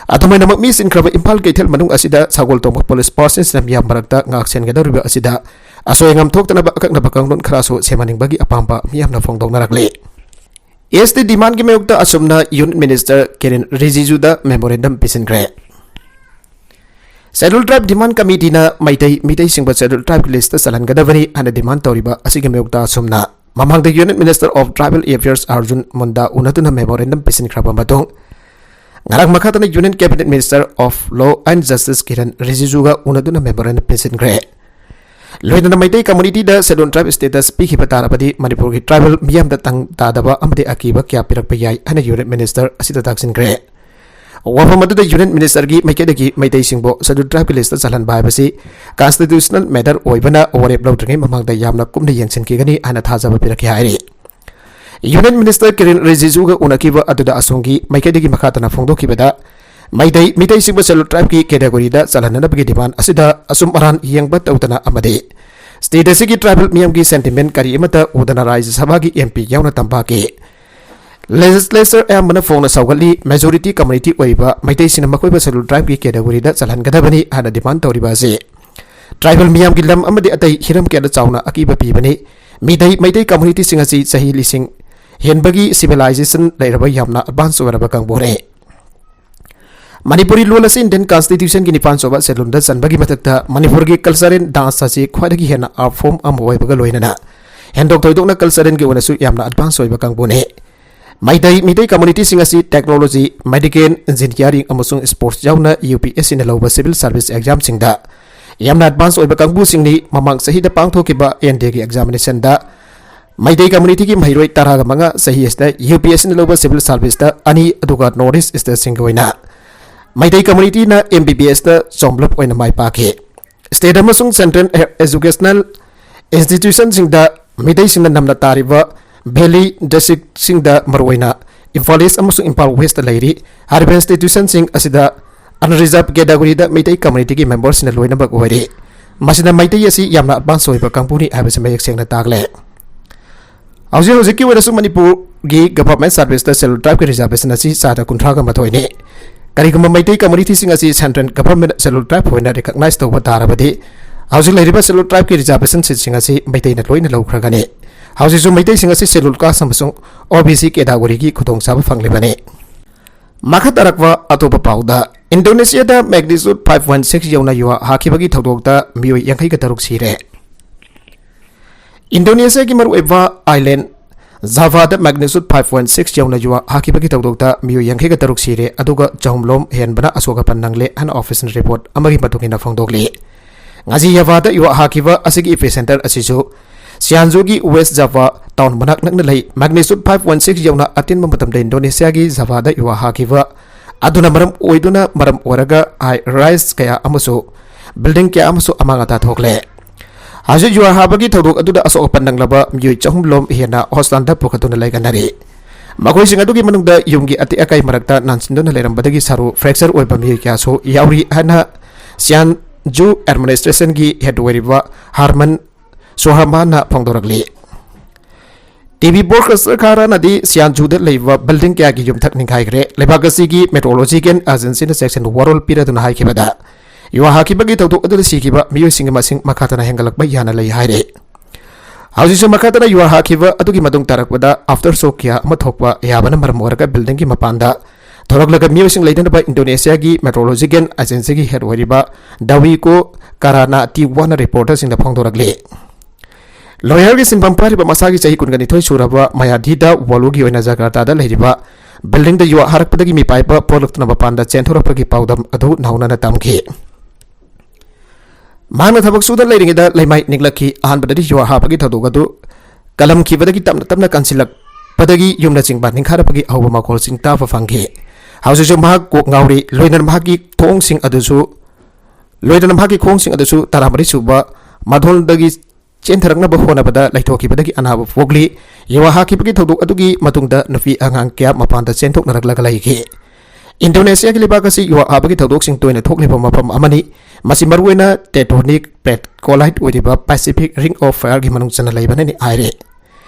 ꯑꯗꯨꯃꯥꯏꯅꯃꯛ ꯃꯤ ꯆꯤꯟꯈ꯭ꯔꯕ ꯏꯝꯐꯥꯜ ꯀꯩꯊꯦꯜ ꯃꯅꯨꯡ ꯑꯁꯤꯗ ꯁꯒꯣꯜ ꯇꯣꯡꯕ ꯄꯨꯂꯤꯁ ꯄꯥꯔꯁꯟꯁꯤꯡꯅ ꯃꯤꯌꯥꯝ ꯃꯔꯛꯇ ꯉꯥꯛ ꯁꯦꯟꯒꯗꯧꯔꯤꯕ ꯑꯁꯤꯗ ꯑꯁꯣꯏ ꯑꯉꯥꯝ ꯊꯣꯛꯇꯅꯕ ꯑꯀꯛꯅꯕ ꯀꯥꯡꯂꯣꯟ ꯈꯔꯁꯨ ꯁꯦꯝꯍꯟꯅꯤꯡꯕꯒꯤ ꯑꯄꯥꯝꯕ ꯃꯤꯌꯥꯝꯅ ꯐꯣꯡꯗꯣꯛꯅꯔꯛꯂꯤ꯫ ꯑꯦꯁ ꯇꯤ ꯗꯤꯃꯥꯟꯒꯤ ꯃꯥꯌꯣꯛꯇ ꯑꯁꯨꯝꯅ ꯌꯨꯅꯤꯌꯟ ꯃꯤꯅꯤꯁꯇꯔ ꯀꯤꯔꯦꯟ ꯔꯤꯖꯤꯖꯨꯗ ꯃꯦꯃꯣꯔꯦꯟꯗꯝ ꯄꯤꯁꯤꯟꯈ꯭ꯔꯦ꯫ Scheduled Tribe Demand Committeeꯅ ꯃꯩꯇꯩ ꯃꯤꯇꯩꯁꯤꯡꯕꯨ Scheduled Tribeꯀꯤ listꯇ ꯆꯜꯍꯟꯒꯗꯕꯅꯤ ꯍꯥꯏꯅ demand ꯇꯧꯔꯤꯕ ꯑꯁꯤꯒꯤ ꯃꯥꯌꯣꯛꯇ ꯑꯁꯨꯝꯅ ꯃꯃꯥꯡꯗ Union Minister of Tribal Affairs Arjun Munda ꯎꯅꯗꯨꯅ memorandum ꯄꯤꯁꯤꯟꯈ꯭ꯔꯕ ꯃꯇꯨꯡ, ꯉꯔꯥꯡ ꯃꯈꯥ ꯇꯥꯅ Union Cabinet Minister of Law and Justice Kiran ꯔꯤꯖꯤꯖꯨꯒ ꯎꯅꯗꯨꯅ memorandum ꯄꯤꯁꯤꯟꯈ꯭ꯔꯦ꯫ ꯂꯣꯏꯅꯅ ꯃꯩꯇꯩ communityꯗ Scheduled Tribe status ꯄꯤꯈꯤꯕ ꯇꯥꯔꯕꯗꯤ ꯃꯅꯤꯄꯨꯔꯒꯤ tribal ꯃꯤꯌꯥꯝꯗ ꯇꯪ ꯇꯥꯗꯕ ꯑꯃꯗꯤ ꯑꯀꯤꯕ ꯀꯌꯥ ꯄꯤꯔꯛꯄ ꯌꯥꯏ ꯍꯥꯏꯅ Union Minister ꯑꯁꯤꯗ ꯇꯥꯛꯁꯤꯟꯈ꯭ꯔꯦ꯫ ꯋꯥꯐꯝ ꯑꯗꯨꯗ Union Ministerꯒꯤ ꯃꯥꯏꯀꯩꯗꯒꯤ ꯃꯩꯇꯩꯁꯤꯡꯕꯨ Scheduled Tribeꯀꯤ listꯇ ꯆꯜꯍꯟꯕ ꯍꯥꯏꯕꯁꯤ constitutional matter ꯑꯣꯏꯕꯅ ꯋꯥꯔꯦꯞ ꯂꯧꯗ꯭ꯔꯤꯉꯩ ꯃꯃꯥꯡꯗ ꯌꯥꯝꯅ ꯀꯨꯞꯅ ꯌꯦꯡꯁꯤꯟꯈꯤꯒꯅꯤ ꯍꯥꯏꯅ ꯊꯥꯖꯕ ꯄꯤꯔꯛꯈꯤ ꯍꯥꯏꯔꯤ꯫ Union Minister ꯀꯤꯔꯦꯟ ꯔꯤꯖꯤꯖꯨꯒ ꯎꯅꯈꯤꯕ ꯑꯗꯨꯗ ꯑꯁꯣꯝꯒꯤ ꯃꯥꯏꯀꯩꯗꯒꯤ ꯃꯈꯥ ꯇꯥꯅ ꯐꯣꯡꯗꯣꯛꯈꯤꯕꯗ, ꯃꯩꯇꯩ ꯃꯤꯇꯩꯁꯤꯡꯕꯨ Scheduled Tribeꯀꯤ categoryꯗ ꯆꯜꯍꯟꯅꯅꯕꯒꯤ demand ꯑꯁꯤꯗ ꯑꯁꯨꯝ ꯑꯔꯥꯟ ꯌꯦꯡꯕ ꯇꯧꯗꯅ ꯑꯃꯗꯤ state ꯑꯁꯤꯒꯤ tribal ꯃꯤꯌꯥꯝꯒꯤ sentiment ꯀꯔꯤ ꯑꯃꯠꯇ ꯎꯗꯅ ꯔꯥꯖ꯭ꯌ ꯁꯚꯥꯒꯤ MP ꯌꯥꯎꯅ ꯇꯝꯄꯥꯛꯀꯤ legislature ꯑꯌꯥꯝꯕꯅ ꯐꯣꯡꯅ ꯁꯧꯒꯠꯂꯤ꯫ Majority community ꯑꯣꯏꯔꯤꯕ ꯃꯩꯇꯩꯁꯤꯡꯅ ꯃꯈꯣꯏꯕꯨ Scheduled Tribeꯀꯤ categoryꯗ ꯆꯜꯍꯟꯒꯗꯕꯅꯤ ꯍꯥꯏꯅ demand ꯇꯧꯔꯤꯕ ꯑꯁꯤ tribal ꯃꯤꯌꯥꯝꯒꯤ ꯂꯝ ꯑꯃꯗꯤ ꯑꯇꯩ ꯍꯤꯔꯝ ꯀꯌꯥꯗ ꯆꯥꯎꯅ ꯑꯀꯤꯕ ꯄꯤꯕꯅꯤ꯫ ꯃꯤꯇꯩ, ꯃꯩꯇꯩ communityꯁꯤꯡ ꯑꯁꯤ ꯆꯍꯤ ꯂꯤꯁꯤꯡ ꯍꯦꯟꯕꯒꯤ civilization ꯂꯩꯔꯕ ꯌꯥꯝꯅ advance ꯑꯣꯏꯔꯕ ꯀꯥꯡꯕꯨꯅꯤ꯫ ꯃꯅꯤꯄꯨꯔꯤ ꯂꯣꯟ ꯑꯁꯤ Indian Constitutionꯒꯤ ꯅꯤꯄꯥꯟ ꯁꯨꯕ scheduleꯗ ꯆꯟꯕꯒꯤ ꯃꯊꯛꯇ ꯃꯅꯤꯄꯨꯔꯒꯤ culture and dance ꯑꯁꯤ ꯈ꯭ꯋꯥꯏꯗꯒꯤ ꯍꯦꯟꯅ art form ꯑꯃ ꯑꯣꯏꯕꯒ ꯂꯣꯏꯅꯅ ꯍꯦꯟꯗꯣꯛ ꯊꯣꯏꯗꯣꯛꯅ cultureꯒꯤ ꯑꯣꯏꯅꯁꯨ ꯌꯥꯝꯅ advance ꯑꯣꯏꯕ ꯀꯥꯡꯕꯨꯅꯤ꯫ ꯃꯩꯇꯩ, ꯃꯤꯇꯩ communityꯁꯤꯡ ꯑꯁꯤ technology, medical, engineering ꯑꯃꯁꯨꯡ sports ꯌꯥꯎꯅ UPSCꯅ ꯂꯧꯕ civil service examꯁꯤꯡꯗ ꯌꯥꯝꯅ advance ꯑꯣꯏꯕ ꯀꯥꯡꯕꯨꯁꯤꯡꯅꯤ꯫ ꯃꯃꯥꯡ ꯆꯍꯤꯗ ꯄꯥꯡꯊꯣꯛꯈꯤꯕ NDAꯒꯤ examinationꯗ ꯃꯩꯇꯩ communityꯒꯤ ꯃꯍꯩꯔꯣꯏ ꯇꯔꯥꯒ ꯃꯉꯥ ꯆꯍꯤ ꯑꯁꯤꯗ UPSCꯅ ꯂꯧꯕ civil serviceꯇ ꯑꯅꯤ, ꯑꯗꯨꯒ North East stateꯁꯤꯡꯒꯤ ꯑꯣꯏꯅ ꯃꯩꯇꯩ communityꯅ MBBSꯇ ꯆꯣꯝꯂꯞ ꯑꯣꯏꯅ ꯃꯥꯏ ꯄꯥꯛꯈꯤ꯫ State ꯑꯃꯁꯨꯡ central educational institutionꯁꯤꯡꯗ ꯃꯤꯇꯩꯁꯤꯡꯅ ꯅꯝꯅ ꯇꯥꯔꯤꯕ valley districtꯁꯤꯡꯗ, ꯃꯔꯨꯑꯣꯏꯅ ꯏꯝꯐꯥꯜ East ꯑꯃꯁꯨꯡ ꯏꯝꯐꯥꯜ Westꯇ ꯂꯩꯔꯤ꯫ ꯍꯥꯏꯔꯤꯕ institutionꯁꯤꯡ ꯑꯁꯤꯗ unreserved categoryꯗ ꯃꯤꯇꯩ communityꯒꯤ memberꯁꯤꯡꯅ ꯂꯣꯏꯅꯃꯛ ꯑꯣꯏꯔꯤ꯫ ꯃꯁꯤꯅ ꯃꯩꯇꯩ ꯑꯁꯤ ꯌꯥꯝꯅ advance ꯑꯣꯏꯕ ꯀꯥꯡꯕꯨꯅꯤ ꯍꯥꯏꯕꯁꯤ ꯃꯌꯦꯛ ꯁꯦꯡꯅ ꯇꯥꯛꯂꯦ꯫ ꯍꯧꯖꯤꯛ ꯍꯧꯖꯤꯛꯀꯤ ꯑꯣꯏꯅꯁꯨ ꯃꯅꯤꯄꯨꯔꯒꯤ government serviceꯇ Scheduled Tribeꯀꯤ reservation ꯑꯁꯤ ꯆꯥꯗ ꯀꯨꯟꯊ꯭ꯔꯥꯒ ꯃꯥꯊꯣꯏꯅꯤ꯫ ꯀꯔꯤꯒꯨꯝꯕ ꯃꯩꯇꯩ communityꯁꯤꯡ ꯑꯁꯤ central government Scheduled Tribe ꯑꯣꯏꯅ recognize ꯇꯧꯕ ꯇꯥꯔꯕꯗꯤ, ꯍꯧꯖꯤꯛ ꯂꯩꯔꯤꯕ Scheduled Tribeꯀꯤ reservation seatꯁꯤꯡ ꯑꯁꯤ ꯃꯩꯇꯩꯅ ꯂꯣꯏꯅ ꯂꯧꯈ꯭ꯔꯒꯅꯤ꯫ ꯍꯧꯖꯤꯛꯁꯨ ꯃꯩꯇꯩꯁꯤꯡ ꯑꯁꯤ Scheduled Caste ꯑꯃꯁꯨꯡ OBC categoryꯒꯤ ꯈꯨꯗꯣꯡꯆꯥꯕ ꯐꯪꯂꯤꯕꯅꯤ꯫ ꯃꯈꯥ ꯇꯥꯔꯛꯄ ꯑꯇꯣꯞꯄ ꯄꯥꯎꯗ, ꯏꯟꯗꯣꯅꯦꯁꯤꯌꯥꯗ magnitude five point six ꯌꯧꯅ ꯌꯨꯍꯥ ꯍꯥꯈꯤꯕꯒꯤ ꯊꯧꯗꯣꯛꯇ ꯃꯤꯑꯣꯏ ꯌꯥꯡꯈꯩꯒ ꯇꯔꯨꯛ ꯁꯤꯔꯦ꯫ ꯏꯟꯗꯣꯅꯦꯁꯤꯌꯥꯒꯤ ꯃꯔꯨꯑꯣꯏꯕ island ꯖꯥꯚꯥꯗ magnitude five point six ꯌꯧꯅ ꯌꯨꯍꯥ ꯍꯥꯈꯤꯕꯒꯤ ꯊꯧꯗꯣꯛꯇ ꯃꯤꯑꯣꯏ ꯌꯥꯡꯈꯩꯒ ꯇꯔꯨꯛ ꯁꯤꯔꯦ, ꯑꯗꯨꯒ ꯆꯍꯨꯝꯂꯣꯝ ꯍꯦꯟꯕꯅ ꯑꯁꯣꯛ ꯑꯄꯟ ꯅꯪꯂꯦ ꯍꯥꯏꯅ official report ꯑꯃꯒꯤ ꯃꯇꯨꯡ ꯏꯟꯅ ꯐꯣꯡꯗꯣꯛꯂꯤ꯫ ꯉꯁꯤ ꯖꯥꯚꯥꯗ ꯌꯨꯍꯥ ꯍꯥꯈꯤꯕ ꯑꯁꯤꯒꯤ epicenter ꯑꯁꯤꯁꯨ ꯁꯤꯌꯥꯟꯖꯨꯒꯤ West Java town ꯃꯅꯥꯛ ꯅꯛꯅ ꯂꯩ꯫ Magnitude five point six ꯌꯧꯅ ꯑꯇꯦꯟꯕ ꯃꯇꯝꯗ ꯏꯟꯗꯣꯅꯦꯁꯤꯌꯥꯒꯤ ꯖꯥꯚꯥꯗ ꯌꯨꯍꯥ ꯍꯥꯈꯤꯕ ꯑꯗꯨꯅ ꯃꯔꯝ ꯑꯣꯏꯗꯨꯅ, ꯃꯔꯝ ꯑꯣꯏꯔꯒ high rise ꯀꯌꯥ ꯑꯃꯁꯨ building ꯀꯌꯥ ꯑꯃꯁꯨ ꯑꯃꯥꯡ ꯑꯇꯥ ꯊꯣꯛꯂꯦ꯫ ꯍꯧꯖꯤꯛ ꯌꯨꯍꯥ ꯍꯥꯕꯒꯤ ꯊꯧꯗꯣꯛ ꯑꯗꯨꯗ ꯑꯁꯣꯛ ꯑꯄꯟ ꯅꯪꯂꯕ ꯃꯤꯑꯣꯏ ꯆꯍꯨꯝ ꯂꯣꯝ ꯍꯦꯟꯅ hospitalꯗ ꯄꯨꯈꯠꯇꯨꯅ ꯂꯩꯒꯅꯔꯤ꯫ ꯃꯈꯣꯏꯁꯤꯡ ꯑꯗꯨꯒꯤ ꯃꯅꯨꯡꯗ ꯌꯨꯝꯒꯤ ꯑꯇꯦꯛ ꯑꯀꯥꯏ ꯃꯔꯛꯇ ꯅꯥꯟꯁꯤꯟꯗꯨꯅ ꯂꯩꯔꯝꯕꯗꯒꯤ ꯁꯔꯨ fracture ꯑꯣꯏꯕ ꯃꯤꯑꯣꯏ ꯀꯌꯥꯁꯨ ꯌꯥꯎꯔꯤ ꯍꯥꯏꯅ ꯁꯤꯌꯥꯟꯖꯨ administrationꯒꯤ head ꯑꯣꯏꯔꯤꯕ ꯍꯔꯃꯟ ꯁꯣꯍꯔꯃꯥꯟꯅ ꯐꯣꯡꯗꯣꯔꯛꯂꯤ꯫ TV broadcaster ꯈꯔꯅꯗꯤ ꯁꯤꯌꯥꯟꯖꯨꯗ ꯂꯩꯕ building ꯀꯌꯥꯒꯤ ꯌꯨꯝꯊꯛ ꯅꯤꯡꯈꯥꯏꯈ꯭ꯔꯦ꯫ ꯂꯩꯕꯥꯛ ꯑꯁꯤꯒꯤ Meteorological Agencyꯅ ꯆꯦꯛꯁꯤꯟ ꯋꯥꯔꯣꯜ ꯄꯤꯔꯗꯨꯅ ꯍꯥꯏꯈꯤꯕꯗ, ꯌꯨꯍꯥ ꯍꯥꯈꯤꯕꯒꯤ ꯊꯧꯗꯣꯛ ꯑꯗꯨꯗ ꯁꯤꯈꯤꯕ ꯃꯤꯑꯣꯏꯁꯤꯡꯒꯤ ꯃꯁꯤꯡ ꯃꯈꯥ ꯇꯥꯅ ꯍꯦꯟꯒꯠꯂꯛꯄ ꯌꯥꯅ ꯂꯩ ꯍꯥꯏꯔꯤ꯫ ꯍꯧꯖꯤꯛꯁꯨ ꯃꯈꯥ ꯇꯥꯅ ꯌꯨꯍꯥ ꯍꯥꯈꯤꯕ ꯑꯗꯨꯒꯤ ꯃꯇꯨꯡ ꯇꯥꯔꯛꯄꯗ aftershock ꯀꯌꯥ ꯑꯃ ꯊꯣꯛꯄ ꯌꯥꯕꯅ ꯃꯔꯝ ꯑꯣꯏꯔꯒ buildingꯒꯤ ꯃꯄꯥꯟꯗ ꯊꯣꯔꯛꯂꯒ ꯃꯤꯑꯣꯏꯁꯤꯡ ꯂꯩꯅꯅꯕ Indonesiaꯒꯤ Meteorological Agencyꯒꯤ head ꯑꯣꯏꯔꯤꯕ Dawiko Karana T1ꯅ reporterꯁꯤꯡꯗ ꯐꯣꯡꯗꯣꯔꯛꯂꯤ꯫ Lawyerꯒꯤ ꯁꯤꯟꯐꯝ ꯄꯥꯏꯔꯤꯕ ꯃꯁꯥꯒꯤ ꯆꯍꯤ ꯀꯨꯟꯒ ꯅꯤꯊꯣꯏ ꯁꯨꯔꯕ Mayadhida Waluꯒꯤ ꯑꯣꯏꯅ ꯖꯀꯥꯔꯇꯥꯗ ꯂꯩꯔꯤꯕ buildingꯗ ꯌꯨꯍꯥ ꯍꯥꯔꯛꯄꯗꯒꯤ ꯃꯤꯄꯥꯏꯕ ꯄꯣꯛꯂꯛꯇꯨꯅ ꯃꯄꯥꯟꯗ ꯆꯦꯟꯊꯣꯔꯛꯄꯒꯤ ꯄꯥꯎꯗꯝ ꯑꯗꯨ ꯅꯧꯅꯅ ꯇꯝꯈꯤ꯫ ꯃꯍꯥꯛꯅ ꯊꯕꯛ ꯁꯨꯗꯨꯅ ꯂꯩꯔꯤꯉꯩꯗ ꯂꯩꯃꯥꯏ ꯅꯤꯛꯂꯛꯈꯤ꯫ ꯑꯍꯥꯟꯕꯗꯗꯤ ꯌꯨꯍꯥ ꯍꯥꯕꯒꯤ ꯊꯧꯗꯣꯛ ꯑꯗꯨ ꯀꯜꯂꯝꯈꯤꯕꯗꯒꯤ ꯇꯞꯅ ꯇꯞꯅ ꯀꯟꯁꯤꯜꯂꯛꯄꯗꯒꯤ ꯌꯨꯝꯅꯆꯤꯡꯕ ꯅꯤꯡꯈꯥꯏꯔꯛꯄꯒꯤ ꯑꯍꯧꯕ ꯃꯈꯣꯜꯁꯤꯡ ꯇꯥꯕ ꯐꯪꯈꯤ꯫ ꯍꯧꯖꯤꯛꯁꯨ ꯃꯍꯥꯛ ꯀꯣꯛ ꯉꯥꯎꯔꯤ, ꯂꯣꯏꯅꯅ ꯃꯍꯥꯛꯀꯤ ꯈꯣꯡꯁꯤꯡ ꯑꯗꯨꯁꯨ, ꯂꯣꯏꯅꯅ ꯃꯍꯥꯛꯀꯤ ꯈꯣꯡꯁꯤꯡ ꯑꯗꯨꯁꯨ ꯇꯔꯥꯃꯔꯤ ꯁꯨꯕ ꯃꯊꯣꯜꯗꯒꯤ ꯆꯦꯟꯊꯔꯛꯅꯕ ꯍꯣꯠꯅꯕꯗ ꯂꯩꯊꯣꯛꯈꯤꯕꯗꯒꯤ ꯑꯅꯥꯕ ꯄꯣꯛꯂꯤ꯫ ꯌꯨꯍꯥ ꯍꯥꯈꯤꯕꯒꯤ ꯊꯧꯗꯣꯛ ꯑꯗꯨꯒꯤ ꯃꯇꯨꯡꯗ ꯅꯨꯄꯤ ꯑꯉꯥꯡ ꯀꯌꯥ ꯃꯄꯥꯟꯗ ꯆꯦꯟꯊꯣꯛꯅꯔꯛꯂꯒ ꯂꯩꯈꯤ꯫ ꯏꯟꯗꯣꯅꯦꯁꯤꯌꯥꯒꯤ ꯂꯩꯕꯥꯛ ꯑꯁꯤ ꯌꯨꯍꯥ ꯍꯥꯕꯒꯤ ꯊꯧꯗꯣꯛꯁꯤꯡ ꯇꯣꯏꯅ ꯊꯣꯛꯂꯤꯕ ꯃꯐꯝ ꯑꯃꯅꯤ꯫ ꯃꯁꯤ ꯃꯔꯨꯑꯣꯏꯅ tectonic plate collide ꯑꯣꯏꯔꯤꯕ Pacific Ring of Fireꯒꯤ ꯃꯅꯨꯡ ꯆꯟꯅ ꯂꯩꯕꯅꯅꯤ ꯍꯥꯏꯔꯤ꯫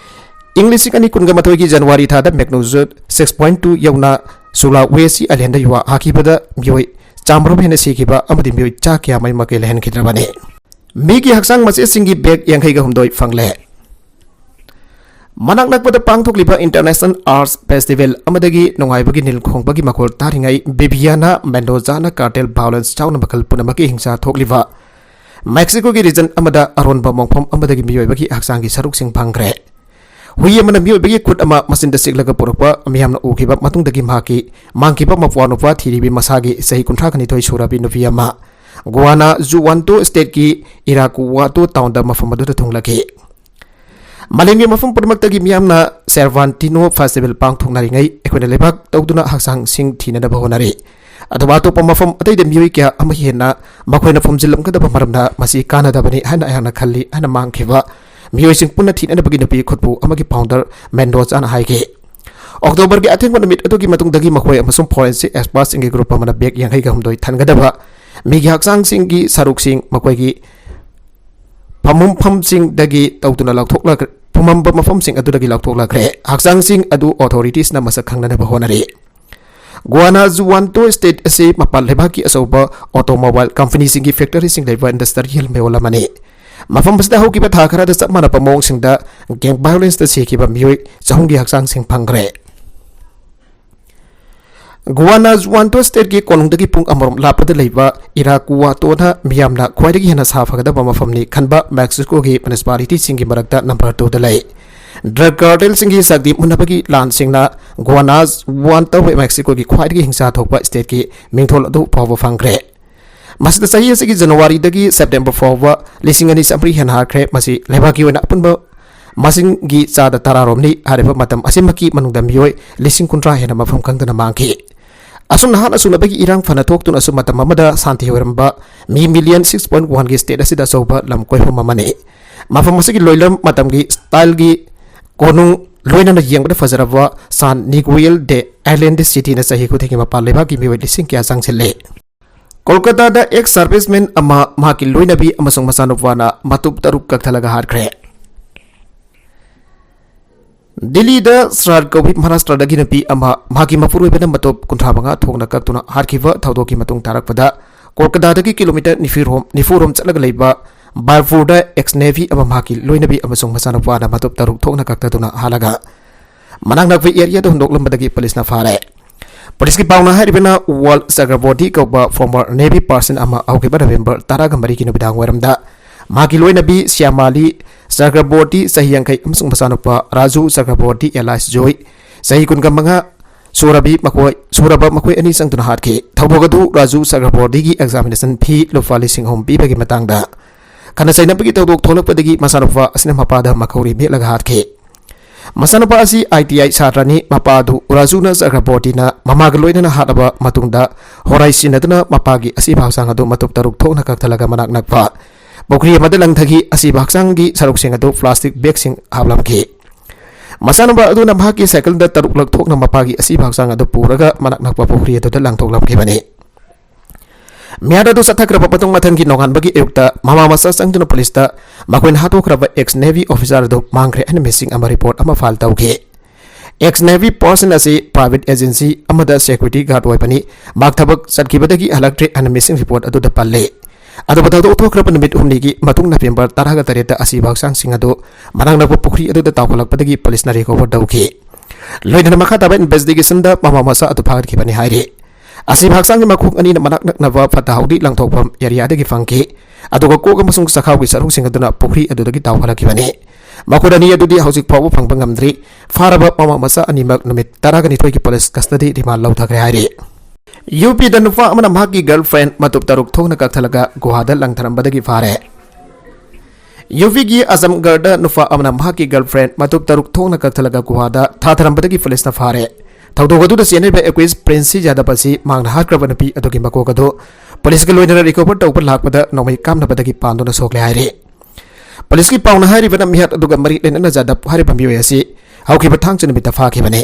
ꯏꯪ ꯂꯤꯁꯤꯡ ꯑꯅꯤ ꯀꯨꯟꯒ ꯃꯥꯊꯣꯏꯒꯤ January ꯊꯥꯗ magnitude six point two ꯌꯧꯅ Sulawesi islandꯗ ꯌꯨꯍꯥ ꯍꯥꯈꯤꯕꯗ ꯃꯤꯑꯣꯏ ꯆꯥꯃꯔꯣꯝ ꯍꯦꯟꯅ ꯁꯤꯈꯤꯕ ꯑꯃꯗꯤ ꯃꯤꯑꯣꯏ ꯆꯥ ꯀꯌꯥ ꯃꯩ ꯃꯀꯩ ꯂꯩꯍꯟꯈꯤꯗ꯭ꯔꯕꯅꯤ꯫ ꯃꯤꯒꯤ ꯍꯛꯆꯥꯡ ꯃꯆꯦꯠꯁꯤꯡꯒꯤ bag ꯌꯥꯡꯈꯩꯒ ꯍꯨꯝꯗꯣꯏ ꯐꯪꯂꯦ꯫ ꯃꯅꯥꯛ ꯅꯛꯄꯗ ꯄꯥꯡꯊꯣꯛꯂꯤꯕ International Arts Festival ꯑꯃꯗꯒꯤ ꯅꯨꯡꯉꯥꯏꯕꯒꯤ ꯅꯤꯜ ꯈꯣꯡꯕꯒꯤ ꯃꯈꯣꯜ ꯇꯥꯔꯤꯉꯩ, ꯕꯤꯕꯤꯌꯥꯅꯥ ꯃꯦꯟꯗꯣꯖꯥꯅ cartel violence ꯌꯥꯎꯅ ꯃꯈꯜ ꯄꯨꯝꯅꯃꯛꯀꯤ ꯍꯤꯡꯁꯥ ꯊꯣꯛꯂꯤꯕ ꯃꯦꯛꯁꯤꯀꯣꯒꯤ region ꯑꯃꯗ ꯑꯔꯣꯟꯕ ꯃꯣꯡꯐꯝ ꯑꯃꯗꯒꯤ ꯃꯤꯑꯣꯏꯕꯒꯤ ꯍꯛꯆꯥꯡꯒꯤ ꯁꯔꯨꯛꯁꯤꯡ ꯐꯪꯈ꯭ꯔꯦ꯫ ꯍꯨꯏ ꯑꯃꯅ ꯃꯤꯑꯣꯏꯕꯒꯤ ꯈꯨꯠ ꯑꯃ ꯃꯆꯤꯟꯗ ꯆꯤꯛꯂꯒ ꯄꯨꯔꯛꯄ ꯃꯤꯌꯥꯝꯅ ꯎꯈꯤꯕ ꯃꯇꯨꯡꯗꯒꯤ ꯃꯍꯥꯛꯀꯤ ꯃꯥꯡꯈꯤꯕ ꯃꯄ꯭ꯋꯥ ꯅꯨꯄꯥ ꯊꯤꯔꯤꯕꯤ ꯃꯁꯥꯒꯤ ꯆꯍꯤ ꯀꯨꯟꯊ꯭ꯔꯥ ꯅꯤꯊꯣꯏ ꯁꯨꯔꯕꯤ ꯅꯨꯄꯤ ꯑꯃ ꯒꯨꯋꯥꯅꯥ ꯖꯨꯋꯥꯟꯇꯣ stateꯀꯤ ꯏꯔꯥꯀꯨꯋꯥꯇꯣ townꯗ ꯃꯐꯝ ꯑꯗꯨꯗ ꯊꯨꯡꯂꯈꯤ꯫ ꯃꯥꯂꯦꯝꯒꯤ ꯃꯐꯝ ꯄꯨꯝꯅꯃꯛꯇꯒꯤ ꯃꯤꯌꯥꯝꯅ Cervantino Festival ꯄꯥꯡꯊꯣꯛꯅꯔꯤꯉꯩ ꯑꯩꯈꯣꯏꯅ ꯂꯩꯕꯥꯛ ꯇꯧꯗꯨꯅ ꯍꯛꯆꯥꯡꯁꯤꯡ ꯊꯤꯅꯅꯕ ꯍꯣꯠꯅꯔꯤ꯫ ꯑꯗꯨꯒ ꯑꯇꯣꯞꯄ ꯃꯐꯝ ꯑꯇꯩꯗ ꯃꯤꯑꯣꯏ ꯀꯌꯥ ꯑꯃ ꯍꯦꯟꯅ ꯃꯈꯣꯏꯅ ꯐꯨꯝꯖꯤꯜꯂꯝꯒꯗꯕ ꯃꯔꯝꯅ ꯃꯁꯤ ꯀꯥꯟꯅꯗꯕꯅꯤ ꯍꯥꯏꯅ ꯑꯩꯍꯥꯛꯅ ꯈꯜꯂꯤ ꯍꯥꯏꯅ ꯃꯥꯡꯈꯤꯕ ꯃꯤꯑꯣꯏꯁꯤꯡ ꯄꯨꯟꯅ ꯊꯤꯅꯅꯕꯒꯤ ꯅꯨꯄꯤ ꯈꯨꯠꯄꯨ ꯑꯃꯒꯤ founder ꯃꯦꯟꯗꯣꯖꯥꯅ ꯍꯥꯏꯈꯤ꯫ ꯑꯣꯛꯇꯣꯕꯔꯒꯤ ꯑꯊꯦꯡꯕ ꯅꯨꯃꯤꯠ ꯑꯗꯨꯒꯤ ꯃꯇꯨꯡꯗꯒꯤ ꯃꯈꯣꯏ ꯑꯃꯁꯨꯡ forensic expertꯁꯤꯡꯒꯤ group ꯑꯃꯅ bag ꯌꯥꯡꯈꯩꯒ ꯍꯨꯝꯗꯣꯏ ꯊꯟꯒꯗꯕ ꯃꯤꯒꯤ ꯍꯛꯆꯥꯡꯁꯤꯡꯒꯤ ꯁꯔꯨꯛꯁꯤꯡ ꯃꯈꯣꯏꯒꯤ ꯐꯝꯐꯝꯁꯤꯡꯗꯒꯤ ꯇꯧꯗꯨꯅ ꯂꯧꯊꯣꯛꯂꯛ-, ꯐꯝꯃꯝꯕ ꯃꯐꯝꯁꯤꯡ ꯑꯗꯨꯗꯒꯤ ꯂꯧꯊꯣꯛꯂꯛꯈ꯭ꯔꯦ꯫ ꯍꯛꯆꯥꯡꯁꯤꯡ ꯑꯗꯨ authoritiesꯅ ꯃꯁꯛ ꯈꯪꯅꯅꯕ ꯍꯣꯠꯅꯔꯤ꯫ ꯒꯨꯋꯥꯅꯥꯖꯨꯋꯥꯟꯇꯣ state ꯑꯁꯤ ꯃꯄꯥꯟ ꯂꯩꯕꯥꯛꯀꯤ ꯑꯆꯧꯕ automobile companyꯁꯤꯡꯒꯤ factoryꯁꯤꯡ ꯂꯩꯕ industrial ꯃꯌꯣꯜ ꯑꯃꯅꯤ꯫ ꯃꯐꯝ ꯑꯁꯤꯗ ꯍꯧꯈꯤꯕ ꯊꯥ ꯈꯔꯗ ꯆꯞ ꯃꯥꯟꯅꯕ ꯃꯑꯣꯡꯁꯤꯡꯗ gang violenceꯇ ꯁꯤꯈꯤꯕ ꯃꯤꯑꯣꯏ ꯆꯍꯨꯝꯒꯤ ꯍꯛꯆꯥꯡꯁꯤꯡ ꯐꯪꯈ꯭ꯔꯦ꯫ ꯒꯨꯋꯥꯅꯥꯖꯨꯋꯥꯟꯇꯣ stateꯀꯤ ꯀꯣꯅꯨꯡꯗꯒꯤ ꯄꯨꯡ ꯑꯃꯔꯣꯝ ꯂꯥꯞꯄꯗ ꯂꯩꯕ ꯏꯔꯥꯀꯨꯋꯥꯇꯣꯅ ꯃꯤꯌꯥꯝꯅ ꯈ꯭ꯋꯥꯏꯗꯒꯤ ꯍꯦꯟꯅ ꯁꯥ ꯐꯒꯗꯕ ꯃꯐꯝꯅꯤ ꯈꯟꯕ ꯃꯦꯛꯁꯤꯀꯣꯒꯤ municipalityꯁꯤꯡꯒꯤ ꯃꯔꯛꯇ number twoꯗ ꯂꯩ꯫ Drug cartelꯁꯤꯡꯒꯤ ꯁꯛꯇꯤ ꯃꯨꯟꯅꯕꯒꯤ ꯂꯥꯟꯁꯤꯡꯅ ꯒꯨꯋꯥꯅꯥꯖꯨꯋꯥꯟꯇꯣ ꯃꯦꯛꯁꯤꯀꯣꯒꯤ ꯈ꯭ꯋꯥꯏꯗꯒꯤ ꯍꯤꯡꯁꯥ ꯊꯣꯛꯄ stateꯀꯤ ꯃꯤꯡꯊꯣꯜ ꯑꯗꯨ ꯐꯥꯎꯕ ꯐꯪꯈ꯭ꯔꯦ꯫ ꯃꯁꯤꯗ ꯆꯍꯤ ꯑꯁꯤꯒꯤ Januaryꯗꯒꯤ September ꯐꯥꯎꯕ ꯂꯤꯁꯤꯡ ꯑꯅꯤ ꯆꯥꯃꯔꯤ ꯍꯦꯟꯅ ꯍꯥꯠꯈ꯭ꯔꯦ꯫ ꯃꯁꯤ ꯂꯩꯕꯥꯛꯀꯤ ꯑꯣꯏꯅ ꯑꯄꯨꯟꯕ ꯃꯁꯤꯡꯒꯤ ꯆꯥꯗ ꯇꯔꯥꯔꯣꯝꯅꯤ꯫ ꯍꯥꯏꯔꯤꯕ ꯃꯇꯝ ꯑꯁꯤꯃꯛꯀꯤ ꯃꯅꯨꯡꯗ ꯃꯤꯑꯣꯏ ꯂꯤꯁꯤꯡ ꯀꯨꯟꯊ꯭ꯔꯥ ꯍꯦꯟꯅ ꯃꯐꯝ ꯈꯪꯗꯅ ꯃꯥꯡꯈꯤ꯫ ꯑꯁꯨꯝꯅ ꯍꯥꯠꯅ ꯁꯨꯅꯕꯒꯤ ꯏꯔꯥꯡ ꯐꯅ ꯊꯣꯛꯇꯨꯅꯁꯨ ꯃꯇꯝ ꯑꯃꯗ ꯁꯥꯟꯇꯤ ꯑꯣꯏꯔꯝꯕ ꯃꯤ million six point oneꯒꯤ state ꯑꯁꯤꯗ ꯑꯆꯧꯕ ꯂꯝ ꯀꯣꯏꯐꯝ ꯑꯃꯅꯤ꯫ ꯃꯐꯝ ꯑꯁꯤꯒꯤ ꯂꯣꯏꯂꯝ ꯃꯇꯝꯒꯤ styleꯒꯤ ꯀꯣꯅꯨꯡ ꯂꯣꯏꯅꯅ ꯌꯦꯡꯕꯗ ꯐꯖꯔꯕ San Miguel de Allende cityꯅ ꯆꯍꯤ ꯈꯨꯗꯤꯡꯒꯤ ꯃꯄꯥꯟ ꯂꯩꯕꯥꯛꯀꯤ ꯃꯤꯑꯣꯏ ꯂꯤꯁꯤꯡ ꯀꯌꯥ ꯆꯪꯁꯤꯜꯂꯤ꯫ ꯀꯣꯜꯀꯇꯥꯗ ex serviceman ꯑꯃ ꯃꯍꯥꯛꯀꯤ ꯂꯣꯏꯅꯕꯤ ꯑꯃꯁꯨꯡ ꯃꯆꯥꯅꯨꯄꯥꯅ ꯃꯇꯨꯞ ꯇꯔꯨꯛ ꯀꯛꯊꯠꯂꯒ ꯍꯥꯠꯈ꯭ꯔꯦ꯫ ꯗꯤꯜꯂꯤꯗ ꯁ꯭ꯔꯥꯔ ꯀꯧꯕꯤ ꯃꯍꯥꯔꯥꯁꯇ꯭ꯔꯗꯒꯤ ꯅꯨꯄꯤ ꯑꯃ ꯃꯍꯥꯛꯀꯤ ꯃꯄꯨꯔꯣꯏꯕꯅ ꯃꯇꯨꯞ ꯀꯨꯟꯊ꯭ꯔꯥ ꯃꯉꯥ ꯊꯣꯛꯅ ꯀꯛꯇꯨꯅ ꯍꯥꯠꯈꯤꯕ ꯊꯧꯗꯣꯛꯀꯤ ꯃꯇꯨꯡ ꯇꯥꯔꯛꯄꯗ, ꯀꯣꯜꯀꯇꯥꯗꯒꯤ kilometre ꯅꯤꯐꯨꯔꯣꯝ, ꯅꯤꯐꯨꯔꯣꯝ ꯆꯠꯂꯒ ꯂꯩꯕ ꯕꯥꯔꯄꯨꯔꯗ ex Navy ꯑꯃ ꯃꯍꯥꯛꯀꯤ ꯂꯣꯏꯅꯕꯤ ꯑꯃꯁꯨꯡ ꯃꯆꯥꯅꯨꯄꯥꯅ ꯃꯇꯨꯞ ꯇꯔꯨꯛ ꯊꯣꯛꯅ ꯀꯛꯊꯗꯨꯅ ꯍꯥꯠꯂꯒ ꯃꯅꯥꯛ ꯅꯛꯄ areaꯗ ꯍꯨꯟꯗꯣꯛꯂꯝꯕꯗꯒꯤ ꯄꯨꯂꯤꯁꯅ ꯐꯥꯔꯦ꯫ ꯄꯨꯂꯤꯁꯀꯤ ꯄꯥꯎꯅ ꯍꯥꯏꯔꯤꯕꯅ ꯋꯥꯜ ꯆꯀ꯭ꯔꯕꯣꯔꯇꯤ ꯀꯧꯕ former Navy person ꯑꯃ ꯍꯧꯈꯤꯕ ꯅꯕꯦꯝꯕꯔ ꯇꯔꯥꯒ ꯃꯔꯤꯒꯤ ꯅꯨꯃꯤꯗꯥꯡ ꯋꯥꯏꯔꯝꯗ ꯃꯍꯥꯛꯀꯤ ꯂꯣꯏꯅꯕꯤ ꯁ꯭ꯌꯥꯃꯥꯂꯤ ꯆꯀ꯭ꯔꯕꯣꯔꯇꯤ, ꯆꯍꯤ ꯌꯥꯡꯈꯩ, ꯑꯃꯁꯨꯡ ꯃꯆꯥꯅꯨꯄꯥ ꯔꯥꯖꯨ ꯆꯀ꯭ꯔꯕꯣꯔꯇꯤ alias ꯖꯣꯏ, ꯆꯍꯤ ꯀꯨꯟꯒ ꯃꯉꯥ, ꯁꯨꯔꯕꯤ ꯃꯈꯣꯏ, ꯁꯨꯔꯕ ꯃꯈꯣꯏ ꯑꯅꯤ ꯆꯪꯗꯨꯅ ꯍꯥꯠꯈꯤ꯫ ꯊꯧꯗꯣꯛ ꯑꯗꯨ ꯔꯥꯖꯨ ꯆꯀ꯭ꯔꯕꯣꯔꯇꯤꯒꯤ examination fee ꯂꯨꯄꯥ ꯂꯤꯁꯤꯡ ꯑꯍꯨꯝ ꯄꯤꯕꯒꯤ ꯃꯇꯥꯡꯗ ꯈꯠꯅ ꯆꯩꯅꯕꯒꯤ ꯊꯧꯗꯣꯛ ꯊꯣꯛꯂꯛꯄꯗꯒꯤ ꯃꯆꯥꯅꯨꯄꯥ ꯑꯁꯤꯅ ꯃꯄꯥꯗ ꯃꯈꯧꯔꯤ ꯃꯦꯠꯂꯒ ꯍꯥꯠꯈꯤ꯫ ꯃꯆꯥꯅꯨꯄꯥ ꯑꯁꯤ I T I ꯁꯥꯇ꯭ꯔꯅꯤ꯫ ꯃꯄꯥ ꯑꯗꯨ ꯔꯥꯖꯨꯅ ꯆꯀ꯭ꯔꯕꯣꯔꯇꯤꯅ ꯃꯃꯥꯒ ꯂꯣꯏꯅꯅ ꯍꯥꯠꯂꯕ ꯃꯇꯨꯡꯗ ꯍꯣꯔꯥꯏ ꯁꯤꯖꯤꯟꯅꯗꯨꯅ ꯃꯄꯥꯒꯤ ꯑꯁꯤꯕ ꯍꯛꯆꯥꯡ ꯑꯗꯨ ꯃꯇꯨꯞ ꯇꯔꯨꯛ ꯊꯣꯛꯅ ꯀꯛꯊꯠꯂꯒ ꯃꯅꯥꯛ ꯅꯛꯄ ꯄꯨꯈ꯭ꯔꯤ ꯑꯃꯗ ꯂꯪꯊꯈꯤ꯫ ꯑꯁꯤꯕ ꯍꯛꯆꯥꯡꯒꯤ ꯁꯔꯨꯛꯁꯤꯡ ꯑꯗꯨ plastic bagꯁꯤꯡ ꯍꯥꯞꯂꯝꯈꯤ꯫ ꯃꯆꯥꯅꯨꯄꯥ ꯑꯗꯨꯅ ꯃꯍꯥꯛꯀꯤ ꯁꯥꯏꯀꯜꯗ ꯇꯔꯨꯛꯂꯛ ꯊꯣꯛꯅ ꯃꯄꯥꯒꯤ ꯑꯁꯤꯕ ꯍꯛꯆꯥꯡ ꯑꯗꯨ ꯄꯨꯔꯒ ꯃꯅꯥꯛ ꯅꯛꯄ ꯄꯨꯈ꯭ꯔꯤ ꯑꯗꯨꯗ ꯂꯪꯊꯣꯛꯂꯝꯈꯤꯕꯅꯤ꯫ ꯃꯤꯍꯥꯠ ꯑꯗꯨ ꯆꯠꯊꯈ꯭ꯔꯕ ꯃꯇꯨꯡ, ꯃꯊꯪꯒꯤ ꯅꯣꯡꯉꯥꯟꯕꯒꯤ ꯑꯌꯨꯛꯇ ꯃꯃꯥ ꯃꯆꯥ ꯆꯪꯗꯨꯅ ꯄꯨꯂꯤꯁꯇ ꯃꯈꯣꯏꯅ ꯍꯥꯠꯇꯣꯛꯈ꯭ꯔꯕ ex Navy officer ꯑꯗꯨ ꯃꯥꯡꯈ꯭ꯔꯦ ꯍꯥꯏꯅ missing ꯑꯃ report ꯑꯃ file ꯇꯧꯈꯤ꯫ Ex Navy person ꯑꯁꯤ private agency ꯑꯃꯗ security guard ꯑꯣꯏꯕꯅꯤ꯫ ꯃꯍꯥꯛ ꯊꯕꯛ ꯆꯠꯈꯤꯕꯗꯒꯤ ꯍꯜꯂꯛꯇ꯭ꯔꯦ ꯍꯥꯏꯅ missing report ꯑꯗꯨꯗ ꯄꯜꯂꯤ꯫ ꯑꯗꯨꯕꯨ ꯊꯧꯗꯣꯛ ꯊꯣꯛꯈ꯭ꯔꯕ ꯅꯨꯃꯤꯠ ꯍꯨꯝꯅꯤꯒꯤ ꯃꯇꯨꯡ, ꯅꯕꯦꯝꯕꯔ ꯇꯔꯥꯒ ꯇꯔꯦꯠꯇ ꯑꯁꯤꯕ ꯍꯛꯆꯥꯡꯁꯤꯡ ꯑꯗꯨ ꯃꯅꯥꯛ ꯅꯛꯄ ꯄꯨꯈ꯭ꯔꯤ ꯑꯗꯨꯗ ꯇꯥꯎꯈꯠꯂꯛꯄꯗꯒꯤ ꯄꯨꯂꯤꯁꯅ recover ꯇꯧꯈꯤ꯫ ꯂꯣꯏꯅꯅ ꯃꯈꯥ ꯇꯥꯕ investigationꯗ ꯃꯃꯥ ꯃꯆꯥ ꯑꯗꯨ ꯐꯥꯒꯠꯈꯤꯕꯅꯤ ꯍꯥꯏꯔꯤ꯫ ꯑꯁꯤꯕ ꯍꯛꯆꯥꯡꯒꯤ ꯃꯈꯣꯡ ꯑꯅꯤꯅ ꯃꯅꯥꯛ ꯅꯛꯅꯕ ꯐꯠꯇ ꯍꯥꯎꯗꯤ ꯂꯪꯊꯣꯛꯐꯝ areaꯗꯒꯤ ꯐꯪꯈꯤ꯫ ꯑꯗꯨꯒ ꯀꯣꯛ ꯑꯃꯁꯨꯡ ꯆꯈꯥꯎꯒꯤ ꯁꯔꯨꯛꯁꯤꯡ ꯑꯗꯨꯅ ꯄꯨꯈ꯭ꯔꯤ ꯑꯗꯨꯗꯒꯤ ꯇꯥꯎꯈꯠꯂꯛꯈꯤꯕꯅꯤ꯫ ꯃꯈꯣꯏ ꯑꯅꯤ ꯑꯗꯨꯗꯤ ꯍꯧꯖꯤꯛ ꯐꯥꯎꯕ ꯐꯪꯕ ꯉꯝꯗ꯭ꯔꯤ꯫ ꯐꯥꯔꯕ ꯃꯃꯥ ꯃꯆꯥ ꯑꯅꯤꯃꯛ ꯅꯨꯃꯤꯠ ꯇꯔꯥꯒ ꯅꯤꯊꯣꯏꯒꯤ police custody remand ꯂꯧꯊꯈ꯭ꯔꯦ ꯍꯥꯏꯔꯤ꯫ UPꯗ ꯅꯨꯄꯥ ꯑꯃꯅ ꯃꯍꯥꯛꯀꯤ girlfriend ꯃꯇꯨꯞ ꯇꯔꯨꯛ ꯊꯣꯛꯅ ꯀꯛꯊꯠꯂꯒ ꯒꯨꯍꯥꯗ ꯂꯪꯊꯔꯝꯕꯗꯒꯤ ꯐꯥꯔꯦ꯫ UPꯒꯤ ꯑꯖꯝꯒꯔꯗ ꯅꯨꯄꯥ ꯑꯃꯅ ꯃꯍꯥꯛꯀꯤ girlfriend ꯃꯇꯨꯞ ꯇꯔꯨꯛ ꯊꯣꯛꯅ ꯀꯛꯊꯠꯂꯒ ꯒꯨꯍꯥꯗ ꯊꯥꯊꯔꯝꯕꯗꯒꯤ ꯄꯨꯂꯤꯁꯅ ꯐꯥꯔꯦ꯫ ꯊꯧꯗꯣꯛ ꯑꯗꯨꯗ ꯆꯦꯟꯅꯔꯤꯕ ꯑꯦꯀ꯭ꯌꯨꯁ ꯄ꯭ꯔꯤꯟꯁꯤ ꯌꯥꯗꯕ ꯑꯁꯤ ꯃꯍꯥꯛꯅ ꯍꯥꯠꯈ꯭ꯔꯕ ꯅꯨꯄꯤ ꯑꯗꯨꯒꯤ ꯃꯀꯣꯛ ꯑꯗꯨ ꯄꯨꯂꯤꯁꯀ ꯂꯣꯏꯅꯅ recover ꯇꯧꯕ ꯂꯥꯛꯄꯗ ꯅꯣꯡꯃꯩ ꯀꯥꯞꯅꯕꯗꯒꯤ ꯄꯥꯟꯗꯨꯅ ꯁꯣꯛꯂꯦ ꯍꯥꯏꯔꯤ꯫ ꯄꯨꯂꯤꯁꯀꯤ ꯄꯥꯎꯅ ꯍꯥꯏꯔꯤꯕꯅ ꯃꯤꯍꯥꯠ ꯑꯗꯨꯒ ꯃꯔꯤ ꯂꯩꯅꯅ ꯖꯥꯗꯕ ꯍꯥꯏꯔꯤꯕ ꯃꯤꯑꯣꯏ ꯑꯁꯤ ꯍꯧꯈꯤꯕ ꯊꯥꯡꯖ ꯅꯨꯃꯤꯠꯇ ꯐꯥꯈꯤꯕꯅꯤ꯫